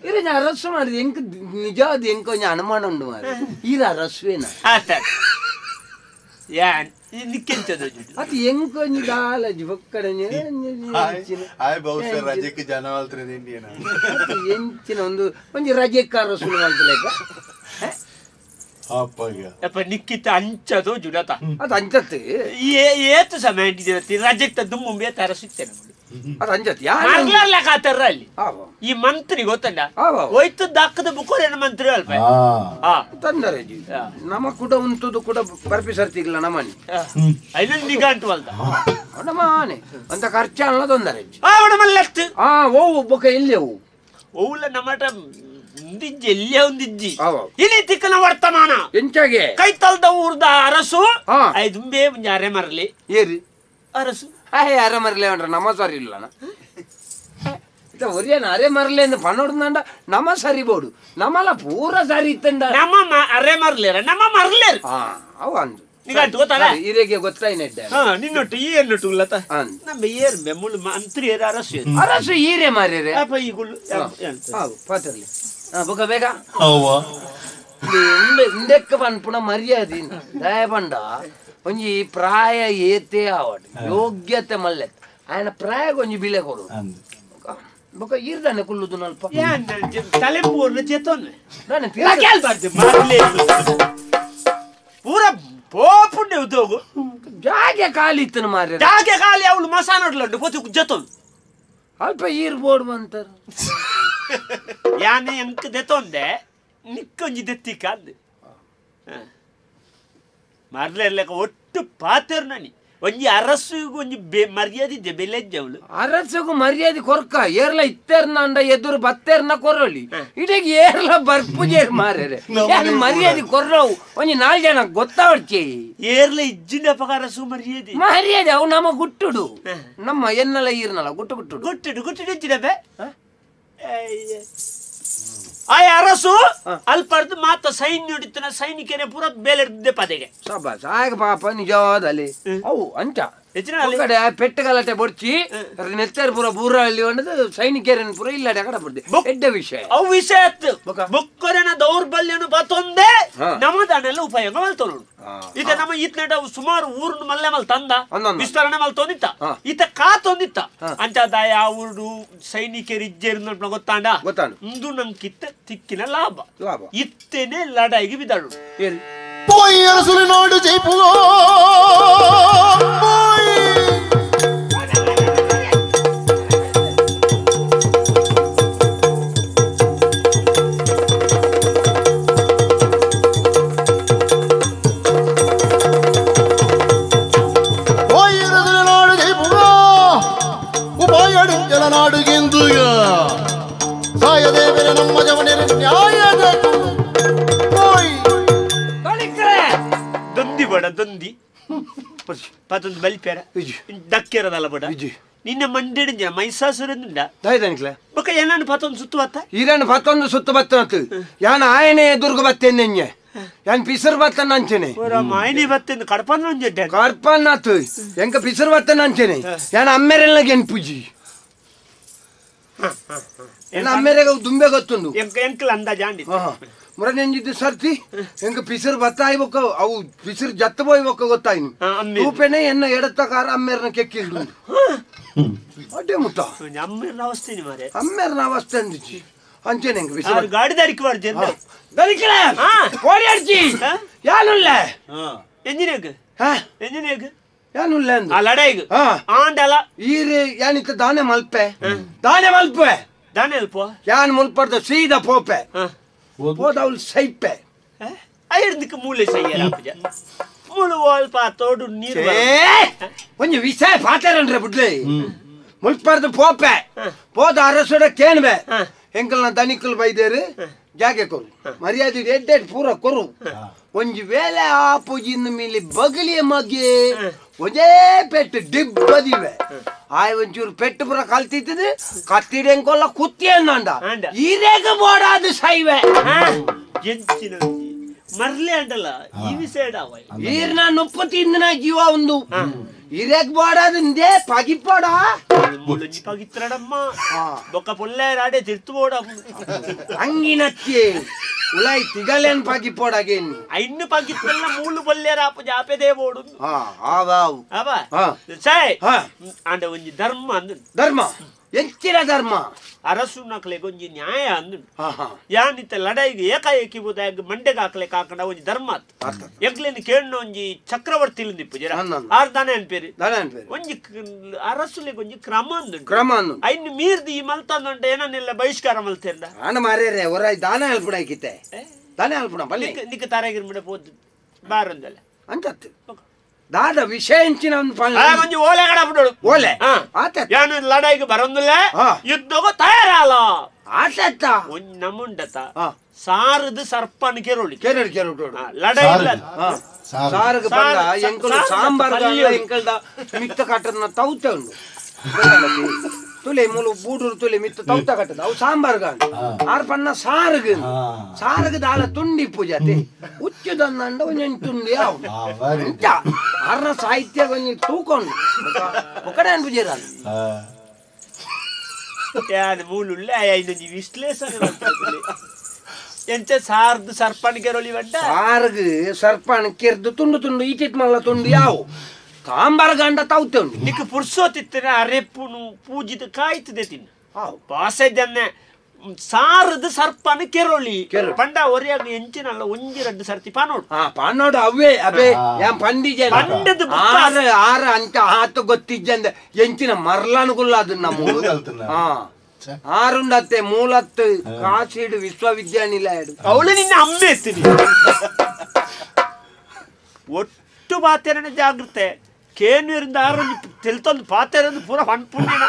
ಇರ ಅರಸು ಮಾಡಿದ ಎಂಕ್ ನಿಜವಾದ ಎಂಕ ಒಂಜಿ ಅನುಮಾನ ಉಂಡು ಮಾರೆ ಇರ ಅರಸುವೇನ ಆತ ಯಾನ್ ನಿಕ್ಕೆಂಚದ ಅದು ಎಂಕೊಂಜಿ ದಾಲಜಿ ಬೊಕ್ಕಡೆ ಆಯ್ ಬಹುಶಃ ರಜೆಗೆ ಜನ ಮಲ್ತ್ರೆ ಇಂಡಿಯನ ಎಂಚಿನ ಒಂದು ಒಂಜಿ ರಜೆಕ್ ಅರಸು ಮಲ್ತಲೇಕ ಅಪ್ಪಗ ಅಪ್ಪ ನಿಕ್ಕಿತ ಅಂಚದು ಜುಡತ ಅದು ಅಂಚತ್ತು ಏತು ಸಮಯ ರಜೆಕ್ ದುಮ್ಮುಂಬೆ ಅರಸುತ್ತೇನೆ ಅದು ಅಂಜತ್ ಯಾರ್ಲಾರ್ಲ ಕಾತಾರ ಅಲ್ಲಿ ಈ ಮಂತ್ರಿ ಗೊತ್ತಲ್ಲ ಹೋಯ್ತು ದಾಖದ ಬುಕ್ಕೋರೇನ ಮಂತ್ರಿ ಅಲ್ಪ ತೊಂದರೆ ನಮ್ಮ ಕೂಡ ಉಂಟುದು ಕೂಡ ಬರ್ಪಿ ಸರ್ತಿಲ್ಲ ನಮ್ಮನೆ ಐನೊಂದು ನಿಗಾಂಟು ಅಲ್ದ ನಮ್ಮನೆ ಅಂತ ಖರ್ಚು ಅಲ್ಲ ತೊಂದರೆ ಮಲ್ಲತ್ತು ಓ ಬೊಕ ಎಲ್ಲಿ ಅವು ಓವುಲ ನಮ್ಮಟ ಒಂದಿಜ್ಜಿ ಎಲ್ಲಿಯ ಒಂದಿಜ್ಜಿ ಇನಿ ತಿಕ್ಕನ ವರ್ತಮಾನ ಎಂಚಾಗೆ ಕೈತಲ್ದ ಊರ್ದ ಅರಸು ಐದುಂಬೆ ಒಂಜಿ ಅರೆ ಮರಲಿ ಏರಿ ಅರಸು ಹಾಯ್ ಅರೆ ಮರಲೆ ಅಂಡ್ರ ನಮ್ಮ ಸರಿ ಇಲ್ಲ ಒರಿಯನ ಅರೆ ಮರಲೆ ಅಂತ ಪನ್ನೊಡ್ದಂಡ ನಮ್ಮ ಸರಿ ಬೋಡು ನಮ್ಮಲ್ಲ ಪೂರ ಸರಿ ಇತ್ತಂಡ ನಮ್ಮ ಅರೆ ಮರಲೇರ ನಮ್ಮ ಮರಲೇರು ಅವು ಅಂದು ನಿಗಂಟು ಗೊತ್ತಲ್ಲ ಇರೆಗೆ ಗೊತ್ತಾಯ್ನ ನಿನ್ನೊಟ್ಟು ಈ ಎನ್ನೊಟ್ಟು ಉಲ್ಲತ ನಮ್ಮ ಏರ್ ಬೆಮ್ಮುಳು ಮಂತ್ರಿ ಏರ್ ಅರಸು ಅರಸು ಈರೆ ಮಾರ್ಯರೆ ಅಪ್ಪ ಈ ಗುಳ್ಳು ಹೌದು ಪಾತರ್ಲಿ ಬೊಕ ಬೇಗ ಇಂದೆಕ್ಕ ಪನ್ಪುಣ ಮರ್ಯಾದೆ ದಯಪಂಡ ಒಂಜಿ ಪ್ರಾಯ ಏತೆ ಆವಡ್ ಯೋಗ್ಯತೆ ಮಲ್ಲೆ ఆయన ಪ್ರಾಯ ಒಂಜಿ ಬಿಲೆ ಕೊಡು ಬೊಕ ಈರ್ದಾನೆ ಕುಲ್ಲುದು ನಲ್ಪ ತಲೆ ಮೂರ್ನ ಚೇತೋನ್ ಪೂರ ಪೋಪುಂಡೆ ಉದ್ಯೋಗ ಜಾಗೆ ಖಾಲಿ ಇತ್ತನ ಮಾರ್ರೆ ಜಾಗೆ ಖಾಲಿ ಅವಳು ಮಸಾನಡ್ಲಂಡು ಪೋತಿ ಜತೋನ್ ಅಲ್ಪ ಈರ್ ಬೋರ್ಡ್ ಬಂತಾರ ಯಾನೆ ಎಂಕ್ ದೆತೊಂದೆ ನಿಕ್ಕೊಂಜಿ ದೆತ್ತಿಕ ಅಂದ್ ಮರ್ಲೆರ್ಲೆಕ ಒಟ್ಟು ಪಾತೆರ್ ನನಿ ಒಂಜಿ ಅರಸುಗು ಒಂಜಿ ಮರ್ಯಾದೆ ಇದ್ದೆ ಬೆಲೆ ಇದ್ದೆ ಅವಳು ಅರಸುಗು ಮರ್ಯಾದೆ ಕೊರ್ಕ ಏರ್ಲ ಇತ್ತೇರ್ನ ಎದುರು ಬತ್ತೇರ್ನ ಕೊರಲಿ ಇಡೀ ಏರ್ಲ ಬರ್ಪುಜೇರ್ ಮಾರ್ರೆ ಮರ್ಯಾದೆ ಕೊರ್ರವು ಒಂಜಿ ನಾಲ್ ಜನ ಗೊತ್ತಾವಡ್ಚಿ ಏರ್ಲ ಇಜ್ಜಿನ ಪಕ ಅರಸು ಮರ್ಯಾದೆ ಮರ್ಯಾದೆ ಅವು ನಮ್ಮ ಗುಟ್ಟುಡು ನಮ್ಮ ಎನ್ನಲ ಈರ್ನಲ ಗುಟ್ಟು ಗುಟ್ಟುಡು ಗುಟ್ಟುಡು ಗುಟ್ಟುಡು ಇಜ್ಜಿನ ಬೇ ಆ ಅರಸು ಅಲ್ಪರ್ದು ಮಾತ ಸೈನ್ಯ ಹಿಡಿತನ ಸೈನಿಕನೇ ಪೂರ ಬೇಲೆ ಪದೆಗೆ ಸಬಾಸ್ ಆಗ ಪಾಪ ನಿಜವಾದಲ್ಲಿ ಅವು ಅಂಚ ಕಡೆ ಪೆಟ್ಟು ಗಲಾಟೆ ಬೊಡ್ಚಿ ನೆತ್ತರ್ ಪೂರ ಬೂರ ಅಲ್ಲಿ ಒಂದು ಸೈನಿಕರನ್ನು ಪೂರ ಇಲ್ಲಾಡೆ ಕಡೆ ಬಡ್ದೆ ಎಡ್ಡ ವಿಷಯ ಅವು ವಿಷಯ ಬೊಕ್ಕರೆನ ದೌರ್ಬಲ್ಯನು ಬತ್ತೊಂದೇ ನಮ್ಮದಾನೆಲ್ಲ ಉಪಯೋಗ ಮಲ್ತೋನು ಈತ ನಮ್ಮ ಈತನ ಸುಮಾರು ಊರ್ನ ಮಲ್ಲೆ ಮಲ್ ತಂದ ವಿಸ್ತರಣೆ ಮಲ್ತೊಂದಿತ್ತ ಈತ ಕಾತೊಂದಿತ್ತ ಅಂಚ ಆ ಊರು ಸೈನಿಕರು ಇಜ್ಜೇರು ಗೊತ್ತಾಂಡ ಇಂದು ನಂಗಿತ್ತ ತಿಕ್ಕಿನ ಲಾಭ ಇತ್ತೇನೆ ಲಡಾಯಿಗೆ ಬಿದ್ದಾಳು ನಾಡು ಜೈಪುವ ಸಾಯದೇವರೇ ನಮ್ಮ ಜವನರ ನ್ಯಾಯದ ದೊಂದಿ ಬೇಡ ದೊಂದಿ ಪತ್ತೊಂದು ಬಲಿಪೇರ ದಕ್ಕಿರದಲ್ಲ ಬೇಡ ನಿನ್ನ ಮಂಡಿಡ ಮೈಸಾಸುರಂದುಂಡ ಬೊಕ ಏನನ್ನು ಪತ್ತೊಂದು ಸುತ್ತು ಬತ್ತ ಈರನ್ನು ಪತ್ತೊಂದು ಸುತ್ತು ಬತ್ತನತ್ತು ಯಾನ ಆಯನೆ ದುರ್ಗ ಬತ್ತೇನೆ ಯಾನ್ ಪಿಸರ್ ಬತ್ತನ ಅಂಚೆನೆ ಮಾಯನಿ ಬತ್ತೇನು ಕಡಪನ ಒಂಜೆಡ್ಡೆ ಕಡ್ಪನ್ನಾತು ಎಂಕ ಪಿಸರ್ ಬತ್ತನ ಅಂಚೆನೆ ಯಾನ ಅಮ್ಮೆರೆಲ್ಲ ಗೆನ್ಪುಜಿ ಎನ್ನ ಅಮ್ಮೆರೆಗ ದುಂಬೆ ಗೊತ್ತುಂಡು ಎಂಕಲ್ ಅಂದಾಜ ಅಂಡಿ ಮುರನೆಂಜಿದ್ದು ಸರ್ತಿ ಎಂಕ ಪಿಸರ್ ಬತ್ತಾಯಿ ಬೊಕ್ಕ ಅವು ಪಿಸರ್ ಜತ್ತ ಬೋಯ್ ಬೊಕ್ಕ ಗೊತ್ತಾಯ್ನು ತೂಪೆನೆ ಎನ್ನ ಎಡತ್ತ ಕಾರ ಅಮ್ಮೆರ್ನ ಕೆಕ್ಕಿಲ್ದು ಅಡ್ಡೆ ಮುತ್ತ ಅಮ್ಮೆರ್ನ ಅವಸ್ಥೆ ಮಾರೆ ಅಮ್ಮೆರ್ನ ಅವಸ್ಥೆ ಅಂದಿಚ್ಚಿ ಅಂಚೆನೆ ಎಂಕ ಪಿಸರ್ ಗಾಡಿ ದಾರಿಕ್ ಬಾರ್ಜಿ ದರಿಕಲೆ ಕೋಡಿ ಅಡ್ಜಿ ಯಾನುಲ್ಲ ಎಂಜಿನೇಗ್ ಎಂಜಿನೇಗ್ ಯಾನುಲ್ಲ ಅಂದು ಆ ಲಡಾಯಿಗ್ ಆಂಡಲ ಈರೆ ಯಾನಿತ್ತ ದಾನೆ ಮಲ್ಪೆ ದಾನೆ ಮಲ್ಪೆ ದಾನೆ ಅಲ್ಪ ಯಾನ್ ಮುಲ್ಪರ್ದ ಸೀದಾ ಪೋಪೆ ಹೋದ ಅವಳು ಸೈಪೆ ಐರ್ದಕ್ಕೆ ಮೂಲೆ ಸೈಯಲ್ಲ ಮುಳು ಅಲ್ಪ ತೋಡು ನೀರು ಒಂಜಿ ವಿಷಯ ಪಾತೆರನ್ರೆ ಬುಡ್ಲೆ ಮುಲ್ಪರ್ದು ಪೋಪೆ ಪೋದ ಅರಸುಡ ಕೇಣ್ಬೆ ಎಂಕಲ್ನ ದನಿಕಲ್ ಬೈದೇರು ಜಾಗೆ ಕೊರು ಮರ್ಯಾದೆ ಎಡ್ಡೆಡ್ ಪೂರ ಕೊರು ಒಂಜಿ ವೇಳೆ ಆ ಪೂಜಿನ ಮೇಲೆ ಬಗಲಿಯ ಮಗ್ಗೆ ಒಂದೇ ಪೆಟ್ಟು ಡಿಬ್ಬದಿವೆ ಆಯ್ ಒಂಚೂರು ಪೆಟ್ಟು ಪುರ ಕಲ್ತಿತ್ತದ ಕತ್ತಿಡೆಂಕೊಲ್ಲ ಕುತ್ತಿ ಅಂದ ಈರೇಗ ಬೋಡಾದ ಸೈವೆ ಎಂಚಿನ ಮರ್ಲೆ ಅಂಡಲ್ಲ ಈ ವಿಷಯ ಈರ್ನ ನುಪ್ಪು ತಿಂದಿನ ಜೀವ ಒಂದು ಇರೇಗ್ ಬೋಡಾದಂದೆ ಪಗಿಪೋಡ ಮುಳುಂಜಿ ಪಗಿತ್ರಡಮ್ಮ ಬೊಕ್ಕ ಪೊಲ್ಲೆ ರಾಡೆ ತಿರ್ತು ಬೋಡ ಅಂಗಿನತ್ತಿ ಉಲಾಯ್ ತಿಗಲೇನ್ ಪಗಿಪೋಡಗೇನು ಐನ್ನು ಪಗಿತ್ತೆಲ್ಲ ಮೂಲು ಪೊಲ್ಲೆರ ಆಪು ಜಾಪೆದೇ ಬೋಡು ಆವಾವು ಅವ ಸೈ ಅಂಡ ಒಂಜಿ ಧರ್ಮ ಅಂದು ಧರ್ಮ ಎಂಚಿನ ಧರ್ಮ ಅರಸು ನಕಲೆಗೆ ಒಂಜಿ ನ್ಯಾಯ ಅಂದು ಯಾನಿತ್ತ ಲಡಾಯಿಗೆ ಏಕಾಏಕಿ ಬೋದಾಗ ಮಂಡೆಗೆ ಹಾಕ್ಲೆ ಕಾಕಂಡ ಒಂಜಿ ಧರ್ಮ ಎಂಕ್ಲೇನು ಕೇಳ್ ಒಂಜಿ ಚಕ್ರವರ್ತಿ ನಿಪ್ಪು ಜರ ಆರ್ ದಾನೆ ಅನ್ಪೇರಿ ಒಂಜಿ ಅರಸುಲೆಗೆ ಒಂಜಿ ಕ್ರಮ ಅಂದು ಕ್ರಮ ಅಂದು ಐನು ಮೀರ್ದು ಈ ಮಲ್ತಂದುಂಟ ಏನನ್ನೆಲ್ಲ ಬಹಿಷ್ಕಾರ ಮಲ್ತೇರ್ದ ಆನ ಮಾರೇರೆ ಒರ ದಾನ ಅಲ್ಪುಡ ಹಾಕಿತ್ತೆ ದಾನ ಅಲ್ಪುಡ ಬಲ್ಲಿ ನಿಕ್ಕ ತಾರಾಗಿರ್ಬಿಡ ಪೋದು ಬಾರಂದಲ್ಲ ಅಂಚತ್ತು ದಾದ ವಿಷಯ ಎಂಚಿನ ಒಂಜಿ ಓಲೆ ಕಡಪಡೋಡು ಓಲೆ ಯಾನು ಲಡಾಯಿಗೆ ಬರೋದಿಲ್ಲ ಯುದ್ಧಗೂ ತಯಾರಲ್ಲ ಆತ ಒಂಜಿ ನಮ್ಮುಂಡತ ಸಾರದು ಸರ್ಪನ ಕೆರೋಳಿ ಕೆರಳಿ ಕೆರೋಡು ಲಡಾಯಿ ಇಲ್ಲ ಸಾರಗ ಬಂದ ಎಂಕಲ್ ಸಾಂಬಾರ್ ಎಂಕಲ್ದ ಮಿತ್ತ ಕಟ್ಟದ ತೌತ ಉಂಡು ತುಲೆ ಮೂಲು ಬೂಡೂರು ತುಲೆ ಮಿತ್ತ ತೌತ ಕಟ್ಟದ ಅವು ಸಾಂಬಾರ್ಗ ಆರ್ ಪನ್ನ ಸಾರಗ ಸಾರಗ ದಾಲ ತುಂಡಿ ಪೂಜಾತಿ ಉಚ್ಚುದನ್ನಂಡ ಒಂಜೊಂಜಿ ತುಂಡಿ ಅವು ಅಂಚ ಆರ್ನ ಸಾಹಿತ್ಯ ಒಂಜಿ ತೂಕೊಂಡು ಒಕ್ಕಡೆ ಅನ್ಪುಜೇರ ಯಾನ್ ಮೂಲುಳ್ಳೆ ಐನೊಂಜಿ ವಿಶ್ಲೇಷಣೆ ಎಂಚ ಸಾರ್ದು ಸರ್ಪಣ ಕೆರೊಲಿ ಬಂಡ ಸಾರಗ ಸರ್ಪಣ ಕೆರ್ದು ತುಂಡು ತುಂಡು ಈಚಿತ್ ಮಲ್ಲ ತುಂಡು ಯಾವು ಸಾಂಬಾರ್ ಗಂಡ ತೌತೆ ಉಂಟು ನಿಕ್ ಪುರ್ಸೋತಿತ್ತಿನ ಅರೆಪ್ಪುನು ಪೂಜಿದ ಕಾಯ್ತದೆ ತಿನ್ನು ಬಾಸೆದನ್ನೆ ಸಾರದು ಸರ್ಪನ ಕೆರೊಳಿ ಪಂಡ ಒರಿಯಾಗ ಎಂಚಿನಲ್ಲ ಒಂಜಿ ರಡ್ಡು ಸರ್ತಿ ಪಾನೋಡು ಪಾನೋಡು ಅವೇ ಅಬೇ ಯಾನ್ ಪಂಡಿಜೆ ಪಂಡದ ಆರ ಆರ ಅಂಚ ಆತ ಗೊತ್ತಿಜ್ಜಂದ ಎಂಚಿನ ಮರ್ಲನುಗುಲ್ಲ ಅದು ನಮ್ಮ ಆರುಂಡತ್ತೆ ಮೂಲತ್ತು ಕಾಶಿಡು ವಿಶ್ವವಿದ್ಯಾನಿಲಯ ಅವಳು ನಿನ್ನ ಅಮ್ಮೆ ಎತ್ತೀನಿ ಒಟ್ಟು ಪಾತೆರನೆ ಜಾಗೃತೆ ಕೇನ್ಯೂರಿಂದ ಆರೊಂದು ತೆಲ್ತೊಂದು ಪಾತೆರೊಂದು ಪೂರ ಪನ್ಪುಣ್ಣಿನ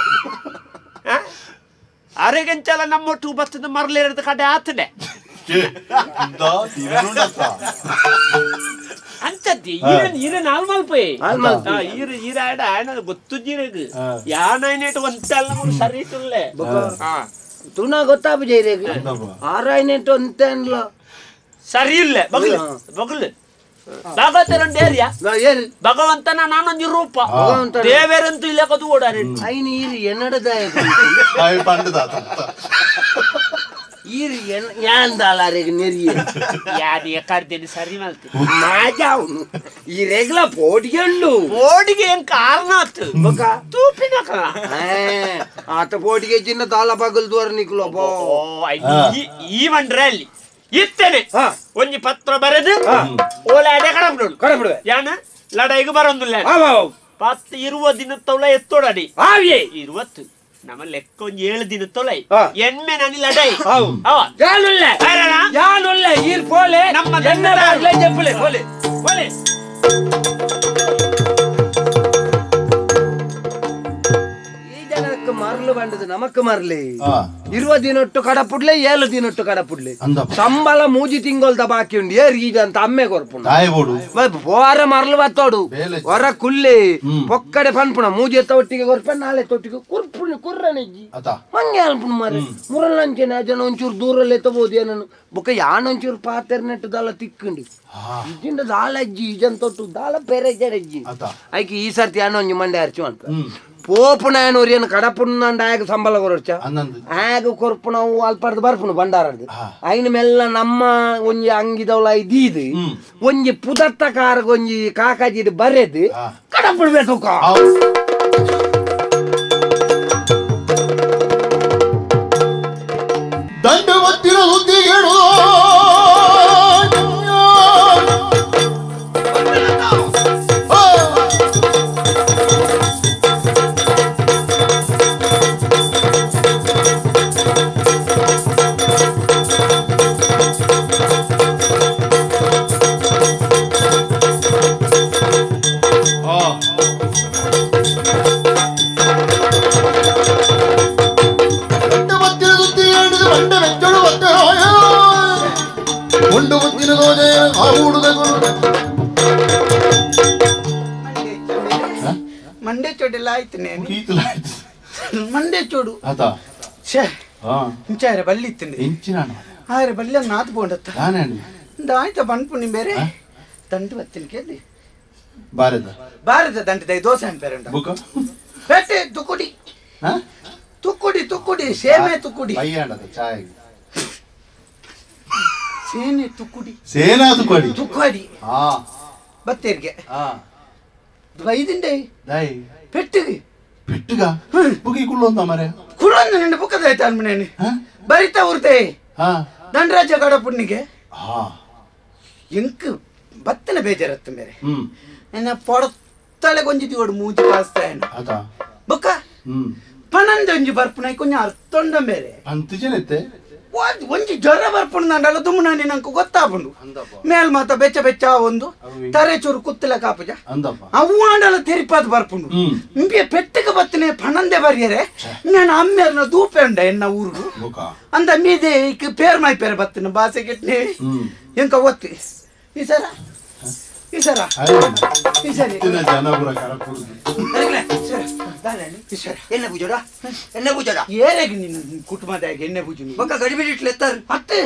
ಅರೆಗೆಂಚಲ ನಮ್ಮೊಟ್ಟು ಬತ್ತದ ಮರಲೇರದ ಕಡೆ ಆತನೆ ಅಂಚದ್ದಿ ಈರ ನಾಲ್ಮಲ್ ಪೋಯ್ ಈರ ಈರ ಆಡ ಆಯನ ಗೊತ್ತು ಜೀರಗ್ ಯಾನೈನೇಟ್ ಒಂತಲ್ಲ ಮೂರು ಸರಿ ತುಲ್ಲೆ ತುಣ ಗೊತ್ತಾಪು ಜೈರೇಗ್ ಆರಾಯ್ನೇಟ್ ಒಂತೆ ಅನ್ಲ ಸರಿ ಇಲ್ಲ ಬಗಲು ಬಗಲು ಭಗವಂತನ ನಾನೊಂದು ರೂಪ ದೇವರಂತೂ ಇಲ್ಲ ಕದು ಓಡಾರೆ ಐನು ಈರು ಎನ್ನಡದಾಯ ಈರು ಯಾಂದಾಲಾರೆಗ್ ನೆರಿಯ ಯಾರು ಎಕಾರ್ದೇನೆ ಸರಿ ಮಲ್ತು ಮಾಜಾವ್ನು ಈ ರೆಗ್ಲ ಪೋಟಿಗೆ ಪೋಟಿಗೆ ಏನ್ ಕಾರಣ ಆತು ತೂಪಿನ ಆತ ಪೋಟಿಗೆ ಚಿನ್ನ ದಾಲ ಪಗಲ್ ದೂರ ನಿಕ್ಲು ಈ ಮಂಡ್ರೆ ಅಲ್ಲಿ ಇತ್ತೇನೆ ಒಂಜಿ ಪತ್ರ ಬರೆದು ಓಲೆ ಅಡೆ ಕಡಬಿಡು ಕಡಬಿಡುವೆ ಯಾನ ಲಡಾಯಿಗೆ ಬರೋದಿಲ್ಲ ಪತ್ತು ಇರುವ ದಿನ ತೌಳ ಎತ್ತೋಡಡಿ ಇರುವತ್ತು ನಮ್ಮ ಲೆಕ್ಕ ಒಂಜಿ 7 ದಿನ ತೊಲೈ ಎಣ್ಮೆ ನಾನು ಲಡಾಯಿ ನಮ್ಮ ಪೋಲೆ ಮರಳು ಬಂಡದು ನಮಕ್ ಮರಲಿ 20 ದಿನೊಟ್ಟು ಕಡಪುಡ್ಲೆ 7 ದಿನೊಟ್ಟು ಕಡಪುಡ್ಲೆ ಸಂಬಳ ಮೂಜಿ ತಿಂಗೊಲ್ದ ಬಾಕಿ ಉಂಡು ಏರ್ ಈಗ ಅಂತ ಅಮ್ಮೆ ಕೊರ್ಪುಂಡು ಪೋರ ಮರಳು ಬತ್ತೋಡು ಹೊರ ಕುಲ್ಲೆ ಪೊಕ್ಕಡೆ ಪನ್ಪುಣ ಮೂಜಿ ಎತ್ತ ಒಟ್ಟಿಗೆ ಕೊರ್ಪ ನಾಳೆ ತೊಟ್ಟಿಗೆ ಕುರ್ಪುಣಿ ಕುರ್ರನೆಜ್ಜಿ ಮಂಗೆ ಅನ್ಪುಣ ಮರೆ ಮುರಳಂಚೆನೆ ಜನ ಒಂಚೂರು ದೂರಲ್ಲಿ ಎತ್ತಬಹುದು ಏನನ್ನು ಬೊಕ್ಕ ಯಾನೊಂಚೂರು ಪಾತೆರ್ನೆಟ್ಟು ದಾಲ ತಿಕ್ಕುಂಡು ಇಜಿಂದ ದಾಲ ಅಜ್ಜಿ ಈಜನ್ ತೊಟ್ಟು ದಾಲ ಬೇರೆ ಜಡಜ್ಜಿ ಐಕೆ ಈ ಸರ್ತಿ ಯಾನೊಂಜಿ ಮಂಡೆ ಅರ್ಚು ಅಂತ ಪೋಪುನಾಯನೂರಿಯನ್ನು ಕಡಪುಣ್ಣಂಡ ಆಗ ಸಂಬಳ ಕೊರೊಡ್ಚ ಆಗ ಕೊರ್ಪುಣವು ಅಲ್ಪರ್ದು ಬರ್ಪುಣು ಭಂಡಾರದ್ದು ಐನ ಮೆಲ್ಲ ನಮ್ಮ ಒಂಜಿ ಅಂಗಿದವಳ ಇದೀದು ಒಂಜಿ ಪುದತ್ತ ಕಾರಗ ಒಂಜಿ ಕಾಕಾಜಿಡ್ ಬರೆದು ಕಡಪುಡ್ಬೇಕು ದಂಡ ಒತ್ತಿರ ಸುದ್ದಿಗಳು ವಂಡ ವೆಚ್ಚಳು ಒತ್ತರೋ. ಆಯ್ತು ಮಂಡೆ ಚೋಡು ಛೇ ಇಂಚಾರೆ ಬಲ್ಲಿ ಇತ್ತಿಂದೆ ಆರೆ ಬಲ್ಲಿ ನಾತು ಪೋಂಡತ್ತ ಆಯ್ತಾ ಬನ್ಪು ನಿಮ್ ಬೇರೆ ದಂಡು ಬತ್ತಿನ ಕೇಳಿ ಬಾರದ ಬಾರದ ದಂಡ ದೋಸೆ ಅನ್ಪೇರೆ ಪೇಟೆ ತುಕ್ಕುಡಿ ತುಕ್ಕುಡಿ ತುಕ್ಕುಡಿ ಸೇಮೆ ತುಕ್ಕುಡಿ ಸೇನೆ ತುಕ್ಕುಡಿ ಸೇನಾ ತುಕ್ಕುಡಿ ತುಕ್ಕುಡಿ ಬತ್ತೇರಿಗೆ ಐದಿಂಡೆ ಪೆಟ್ಟಿಗೆ ಪೆಟ್ಟಿಗ ಬುಗಿ ಕುಳ್ಳೊಂದ ಮರೆ ಕುಳ್ಳೊಂದು ನಿನ್ನ ಬುಕ್ಕದ ಆಯ್ತು ಅನ್ಮನೇನಿ ಬರಿತಾ ಉರ್ತೆ ದಂಡರಾಜ ಗಡ ಪುಣ್ಣಿಗೆ ಎಂಕ್ ಬತ್ತನ ಬೇಜಾರತ್ತ ಮೇರೆ ಎನ್ನ ಪೊಡತ್ತಲೆ ಕೊಂಜಿ ಓಡು ಮೂಜಿ ಪಾಸ್ತಾಯನ ಬುಕ್ಕ ಪನಂದ ಒಂಜಿ ಬರ್ಪುನ ಕೊಂಚ ಅರ್ಥೊಂಡ ಮೇರೆ ಅಂತಿಜನತ್ತೆ ಒಂಜಿ ಜ್ವರ ಬರ್ಪುಣ ದಂಡಲ್ಲ ದುಮ್ಮನ ನಂಗೆ ಗೊತ್ತಾಪುಂಡು ಮೇಲ್ ಮಾತ ಬೆಚ್ಚ ಬೆಚ್ಚ ಒಂದು ತರೆ ಚೂರು ಕುತ್ತಲ ಕಾಪುಜ ಅವು ಆಂಡಲ ತೆರಿಪಾದ ಬರ್ಪುಂಡು ಇಂಬಿಯ ಪೆಟ್ಟಿಗೆ ಬತ್ತನೆ ಪಣಂದೆ ಬರಿಯರೆ ನಾನು ಅಮ್ಮೇರ್ನ ದೂಪೆ ಉಂಡ ಎನ್ನ ಊರು ಅಂದ ಮೀದೆ ಈಗ ಪೇರ್ ಮಾಯಿ ಪೇರೆ ಬತ್ತನ ಬಾಸೆ ಕೆಟ್ಟನೆ ಎಂಕ ಒತ್ತಿ ಈ ಸರ ಈ ಸರ ಈ ಸರಿ ಎಣ್ಣೆ ಪೂಜೋಡ ಎಣ್ಣೆ ಪೂಜೋಡ ಏರೆಗೆ ನಿನ್ನ ಕುಟುಂಬದಾಗ ಎಣ್ಣೆ ಪೂಜೆ ಬೊಕ್ಕ ಗಡಿಬಿಡಿ ಇಟ್ಲು ಎತ್ತಾರು ಅತ್ತೆ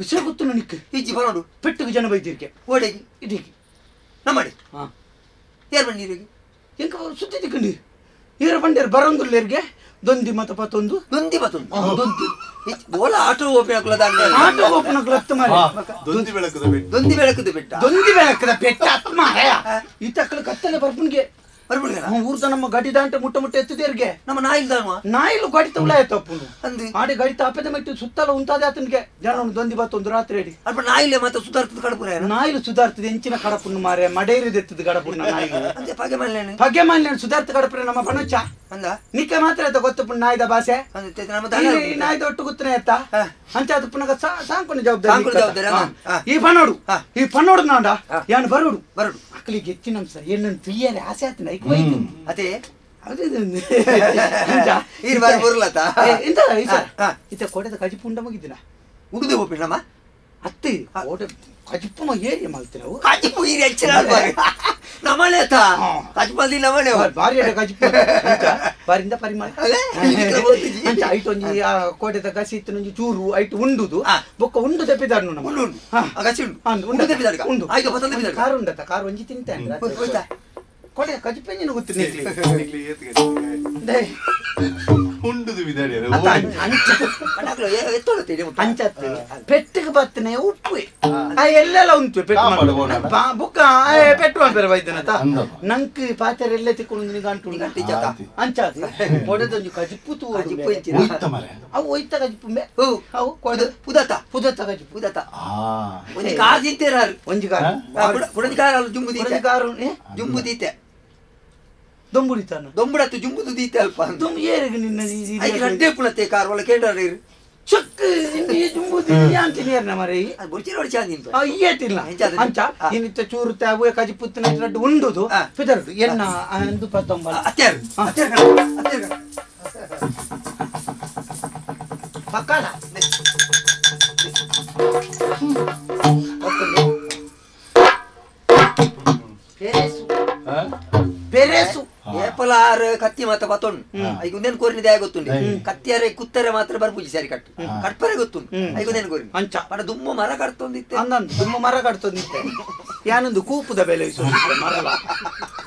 ವಿಷಯ ಗೊತ್ತು ನನಗೆ ಇಜ್ಜಿ ಬರೋಡು ಪೆಟ್ಟಿಗೆ ಜನ ಬೈದಿರ್ಕೆ ಓಡೆಗೆ ಇದೀಗ ನಮ್ಮಡಿ ಯಾರು ಬಂದಿರಿಗೆ ಎಂಕ ಸುದ್ದಿ ತಿಕ್ಕಂಡಿ ಏರ ಬಂಡೇರು ಬರೋಂದುಲ್ಲೇರಿಗೆ ದೊಂದಿ ಮತ ಪತ್ತೊಂದು ದೊಂದಿ ಪತ್ತೊಂದು ದೊಂದಿ ಓಲ ಆಟೋ ಓಪನ್ ಹಾಕಲದ ಆಟೋ ಓಪನ್ ಹಾಕಲ ಮಾರೆ ದೊಂದಿ ಬೆಳಕದ ಬೆಟ್ಟ ದೊಂದಿ ಬೆಳಕದ ಬೆಟ್ಟ ದೊಂದಿ ಬೆಳಕದ ಬೆಟ್ಟ ಅತ್ತ ಮಾರೆ ಈ ತಕ್ಕಲ ಕತ್ತಲೆ ಬರ್ಪುನ್ಗೆ ಬರ್ಪುನ್ಗೆ ಊರ್ದ ನಮ್ಮ ಗಡಿ ದಾಂಟ ಮುಟ್ಟ ಮುಟ್ಟ ಎತ್ತದೇರ್ಗೆ ನಮ್ಮ ನಾಯಿಲ್ ದಾನುವ ನಾಯಿಲು ಗಡಿ ತೌಲ ಆಯ್ತು ಅಂದು ಆಡಿ ಗಡಿ ತಾಪದ ಮೆಟ್ಟು ಸುತ್ತಲ ಉಂಟಾದೆ ಆತನಿಗೆ ಜನ ದೊಂದಿ ಬತ್ತೊಂದು ರಾತ್ರಿ ಅಡಿ ಅಲ್ಪ ನಾಯಿಲೆ ಮತ್ತೆ ಸುಧಾರ್ತದ ಕಡಪುರ ನಾಯಿಲು ಸುಧಾರ್ತದ ಎಂಚಿನ ಕಡಪುಣ್ಣ ಮಾರೆ ಮಡೇರಿದೆತ್ತದ ಗಡಪುಣ್ಣ ನಾಯಿಲು ಅಂದೆ ಪಗೆ ಮಲ್ಲೇನೆ ಪಗೆ ಮಲ್ಲೇನೆ ಸುಧಾರ್ತ ಕಡಪುರ ನಮ್ಮ ಪಣಚ್ಚ ಅಂದ ನಿಕ್ಕೆ ಮಾತ್ರ ಆಯ್ತ ಗೊತ್ತು ನಾಯ್ದ ಭಾಷೆ ನಾಯ್ದ ಒಟ್ಟು ಗೊತ್ತನೆ ಆಯ್ತಾ ಅಂಚಾದ ಪುನಗ ಸಾಂಕುನ ಜವಾಬ್ದಾರಿ ಈ ಪನ್ನೋಡು ಈ ಪನ್ನೋಡು ನಾಂಡ ಯಾನು ಬರೋಡು ಬರೋಡು ಮಕ್ಕಳಿಗೆ ಹೆಚ್ಚಿನ ಅಂಶ ಏನನ್ನು ತುಯ್ಯರೆ ಆಸೆ ಆತನ ಅದೇ ಇತ್ತ ಕೋಟೆದ ಕಜಿಪು ಉಂಡ ಮುಗಿದಿನ ಉಡುದೆ ಹೋಪಿನಮ್ಮ ಅತ್ತೆ ಕೋಟೆ ಕಜಿಪು ಏರಿಯ ಮಲ್ತಿನ ಕಜಿಪು ಈ ಹೆಚ್ಚಿನ ನಮ್ಮನೆ ಕಜಿಪು ಅಲ್ಲಿ ನಮ್ಮನೆ ಭಾರಿ ಕಜಿಪು ಬಾರಿಂದ ಪರಿಮಳ ಐಟ್ ಒಂಜಿ ಆ ಕೋಟೆದ ಗಸಿ ಇತ್ತು ಒಂಜಿ ಚೂರು ಐಟ್ ಉಂಡುದು ಬೊಕ್ಕ ಉಂಡು ತೆಪ್ಪಿದಾರ್ನು ನಮ್ಮ ಉಂಡು ಗಸಿ ಉಂಡು ಉಂಡು ತೆಪ್ಪಿದಾರ್ಗ ಉಂಡು ಆಯ್ತು ಬತ್ತಂದ ಕಾರು ಉಂಡತ್ತ ಕಾರು ಒಂಜಿ ತಿಂತಾನೆ ಕೋಟೆ ಕಜಿಪೆಂಜಿನ ಗೊತ್ತು ಅಂಚತ್ತೆ ಪೆಟ್ಟಿಗೆ ಬತ್ತನೆ ಉಪ್ಪು ಎಲ್ಲೆಲ್ಲ ಉಂಟು ಬುಕ್ಕ ಪೆಟ್ಟು ಅಂತಾರೆ ವೈದ್ಯನತ ನಂಕ್ ಪಾತ್ರೆ ಎಲ್ಲ ತಿಕ್ಕೊಂಡು ಗಂಟು ಅಂಚಾತ್ ಕೊಡೆದೊಂಜಿ ಕಜಿಪು ತೂ ಅವು ಒಯ್ತ ಕಜಿಪು ಅವು ಕೊಡೆ ಪುದತ ಪುದತ ಕಜಿಪು ಪುದತ ಒಂಜಿ ಕಾರ್ ತಿಂತೇರಾರು ಒಂಜಿ ಕಾರ್ ಪುಡಂಜಿ ಕಾರ್ ಜುಂಬು ದೀತೆ ಕಾರು ಜುಂಬು ದೀತೆ ದೊಂಬುಡಿತಾನ ದೊಂಬುಡತ್ತು ಜುಂಬುದು ದೀತೆ ಅಲ್ಪ ದೊಂಬು ಏರಿಗೆ ನಿನ್ನ ಐಕೆ ರಡ್ಡೆ ಪುಣತೆ ಕಾರ್ ಒಳ ಕೇಂದ್ರ ಚೊಕ್ಕ ಜುಂಬುದು ಅಂತೀನಿ ಏರ್ನ ಮರೆ ಬೊರ್ಚಿನ ಒಳ ಚಾಂದಿ ಅಯ್ಯತಿಲ್ಲ ಅಂಚ ಇನ್ನಿತ್ತ ಚೂರು ತಾವು ಕಜಿಪುತ್ತಿನ ರಡ್ಡು ಉಂಡುದು ಪಿದರಡು ಎನ್ನ ಅಂದು ಪತ್ತೊಂಬ ಅತ್ಯಾರು ಅತ್ಯಾರು ಅತ್ಯಾರು ಪಕ್ಕಲ ಪೆರೇಸು ಏಪಲಾರು ಕತ್ತಿ ಮಾತ ಪತ್ತೊಂಡು ಐಗುಂದೇನು ಕೋರಿನ ದಾಯ ಗೊತ್ತುಂಡು ಕತ್ತಿಯಾರೆ ಕುತ್ತರೆ ಮಾತ್ರ ಬರ್ಪೂಜಿ ಸರಿ ಕಟ್ಟು ಕಟ್ಪರೆ ಗೊತ್ತುಂಡು ಐಗುಂದೇನು ಕೋರಿನ ಅಂಚ ಪಡ ದುಮ್ಮ ಮರ ಕಟ್ತೊಂದಿತ್ತೆ ಅಂದಂದು ದುಮ್ಮ ಮರ ಕಟ್ತೊಂದಿತ್ತೆ ಯಾನೊಂದು ಕೂಪುದ ಬೆಲೆ ಮರಲ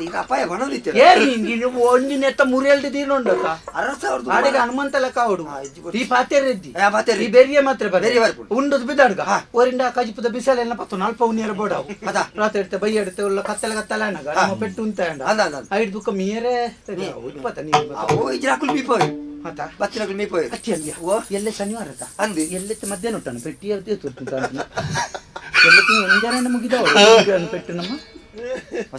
ಈಗ ಅಪಾಯ ಬಣದಿತ್ತೆ ಏರ್ ನೀನು ಒಂಜಿ ನೆತ್ತ ಮುರಿಯಲ್ದು ದೀನೊಂಡತ್ತ 6000 ಆಡೆಗೆ ಹನುಮಂತ ಲೆಕ್ಕ ಅವಡು ಈ ಪಾತೆರೆದ್ದಿ ಪಾತೆರೆ ಈ ಬೆರಿಯ ಮಾತ್ರ ಬೆರಿಯ ಬರ್ಪುಂಡು ಉಂಡದು ಬಿದ್ದಾಡ್ಗ ಓರಿಂದ ಕಜಿಪುದ ಬಿಸಲೆಲ್ಲ ಪತ್ತು ನಾಲ್ಪ ಉನಿಯರ ಬೋಡವು ರಾತ್ರಿ ಇಡ್ತೆ ಬೈ ಎಡ್ತೆ ಉಲ್ಲ ಕತ್ತಲೆ ಕತ್ತಲೆ ಅಣ್ಣಗ ನಮ್ಮ ಪೆಟ್ಟು ಉಂತ ಐದು ದುಃಖ ಮೀರೆ ಉತ್ಪತ್ತ ನೀರು ಇಜ್ರಾಕುಲ್ ಮೀಪೋಯ್ ಆತ ಬತ್ತಿನಕುಲ್ ಮೀಪೋಯ್ ಅತ್ತಿ ಅಂದ್ಯ ಎಲ್ಲೆ ಶನಿವಾರ ಅಂದು ಎಲ್ಲೆತ್ತ ಮಧ್ಯಾಹ್ನ ಉಂಟು ಪೆಟ್ಟಿ ಎಲ್ಲ ಒಂಜಾರ ಮುಗಿದವು ಪೆಟ್ಟು ನಮ್ಮ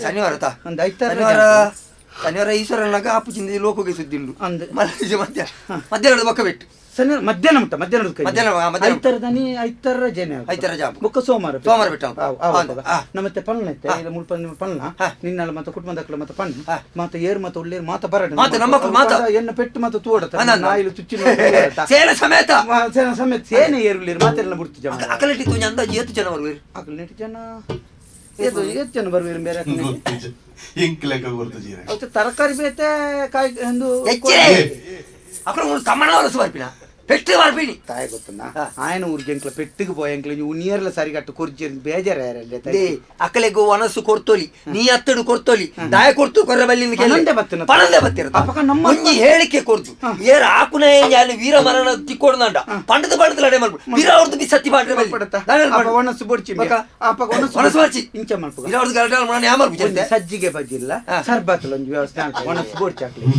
ಶನಿವಾರ ಒಂದು ಐತಾರ ಶನಿವಾರ ಈಶ್ವರನಾಗ ಆಪುಚಿಂದ ಲೋಕಕ್ಕೆ ಸುದ್ದಿ ಉಂಟು ಅಂದು ಮಧ್ಯಾಹ್ನ ಮಧ್ಯಾಹ್ನದ ಬೊಕ್ಕ ಬಿಟ್ಟು ಶನಿವಾರ ಮಧ್ಯಾಹ್ನ ಉಂಟ ಮಧ್ಯಾಹ್ನ ಮಧ್ಯಾಹ್ನ ಐತರದನಿ ಐತರ ಜನ ಐತರ ಜಾಬ್ ಬೊಕ್ಕ ಸೋಮವಾರ ಸೋಮವಾರ ಬಿಟ್ಟು ನಮ್ಮತ್ತೆ ಪಣ್ಣ ಇತ್ತೆ ಇಲ್ಲ ಮುಲ್ಪ ಪಣ್ಣ ನಿನ್ನಲ್ಲ ಮತ್ತೆ ಕುಟುಂಬದಕ್ಕಲ ಮತ್ತೆ ಪಣ್ಣ ಮತ್ತೆ ಏರು ಮತ್ತೆ ಉಳ್ಳೇರು ಮಾತ ಬರಡ ಮಾತ ನಮ್ಮ ಮಾತ ಎನ್ನ ಪೆಟ್ಟು ಮತ್ತೆ ತೂಡತ ನಾಯಿಲು ಚುಚ್ಚಿನ ಸೇನ ಸಮೇತ ಸೇನ ಸಮೇತ ಸೇನೆ ಏರುಳ್ಳೇರು ಮಾತೆಲ್ಲ ಬಿಡ್ತು ಜನ ಅಕಲೆಟಿ ತುಂಜ ಅಂದಾಜು ಏತು ಜನ ಬರುವೇರು ಅಕಲೆಟಿ ಜನ ಏತು ಏತ್ ಜನ ಬರ್ವೇರು ಬೇರೆ ಇಂಕ್ ಲೆಕ್ಕ ಗುರ್ತು ಜೀರ ಅವತ್ತು ತರಕಾರಿ ಬೇತೆ ಕಾಯಿ ಒಂದು ಎಚ್ಚೆ ಅక్కడ ತಮ್ಮಣ್ಣ ವಲಸು ಬರ್ಪಿನ ಪೆಟ್ಟು ಬರ್ಪಿನಿ ತಾಯಿ ಗೊತ್ತುಂದ ఆయన ಊರಿಗೆ ಎಂಕ್ಲ ಪೆಟ್ಟಿಗೆ ಪೋಯ ಎಂಕ್ಲ ನೀವು ನೀರ್ಲ ಸರಿಗಟ್ಟು ಕೊರ್ಜಿ ಬೇಜಾರ they ಅಕ್ಕಲೆಗು ವನಸು ಕೊರ್ತೋಲಿ ನೀ ಅತ್ತಡು ಕೊರ್ತೋಲಿ ದಾಯ ಕೊರ್ತು ಕೊರ್ರ ಬಲ್ಲಿ ಪನಂದೆ ಬತ್ತಿನ. ಪನಂದೆ ಬತ್ತಿರ ಅಪಗ ನಮ್ಮ ಒಂಜಿ ಹೇಳಿಕೆ ಕೊರ್ದು ಏರ್ ಆಕುನ ಯಾನು ವೀರ ಮರಣ ತಿಕ್ಕೊಡ್ದಂಡ ಪಂಡದ ಪಂಡದ ಲಡೆ ಮಲ್ಪು ವೀರ ಅವ್ರದ್ದು ಬಿ ಸತ್ತಿ ಪಾಟ್ರೆ ಬಲ್ಲಿ ಅಪ್ಪ ಒಣಸು ಬೊಡ್ಚಿ ಬೊಕ? ಅಪ್ಪ ಒಣಸು ಒಣಸು ಬೊಡ್ಚಿ. ಇಂಚ ಮಲ್ಪುಗ ವೀರ ಅವ್ರದ್ದು ಗಲಾಟೆ ಮರಣ ಯಾ ಮಲ್ಪು ಒಂಜಿ ಸಜ್ಜಿಗೆ ಬಜ್ಜಿಲ್ಲ ಸರ್ಬತ್ಲ ಒಂಜಿ ವ್ಯವಸ್ಥೆ ಆಂಡ್ ಒಣಸು ಬೊಡ್ಚಿ ಹಾಕ್ಲಿ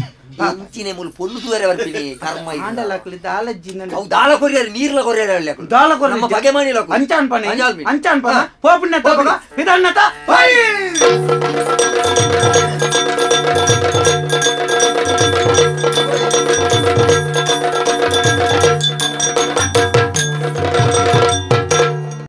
ಇಂಚಿನೆ ಮುಲ್ ಪೊಲ್ಲು ತೂವರೆ ಬರ್ಪಿನಿ ಕರ್ಮ ಇದು. ಆಂಡಲ ಹಾಕ್ಲಿ ದಾಲಜ್ಜಿ ಅವು ದಾಲ ಕೊರಿಯರ್ ನೀರ್ಲ ಕೊರಿಯರ್ ಅಲ್ಲಿ ಹಾಕುದು. ದಾಲ ಕೊರ್ರೆ ನಮ್ಮ ಬಗೆ ಮಾಡಿಲ್ಲ ಹಾಕುದು. ಅಂಚಾನ್ ಪನೆ ಅಂಚಾನ್ ಪನೆ. ಅಂಚಾನ್ ಪನ ಪೋಪುಣ್ಣ ತಪಗ ವಿಧಾನತ ಬೈ.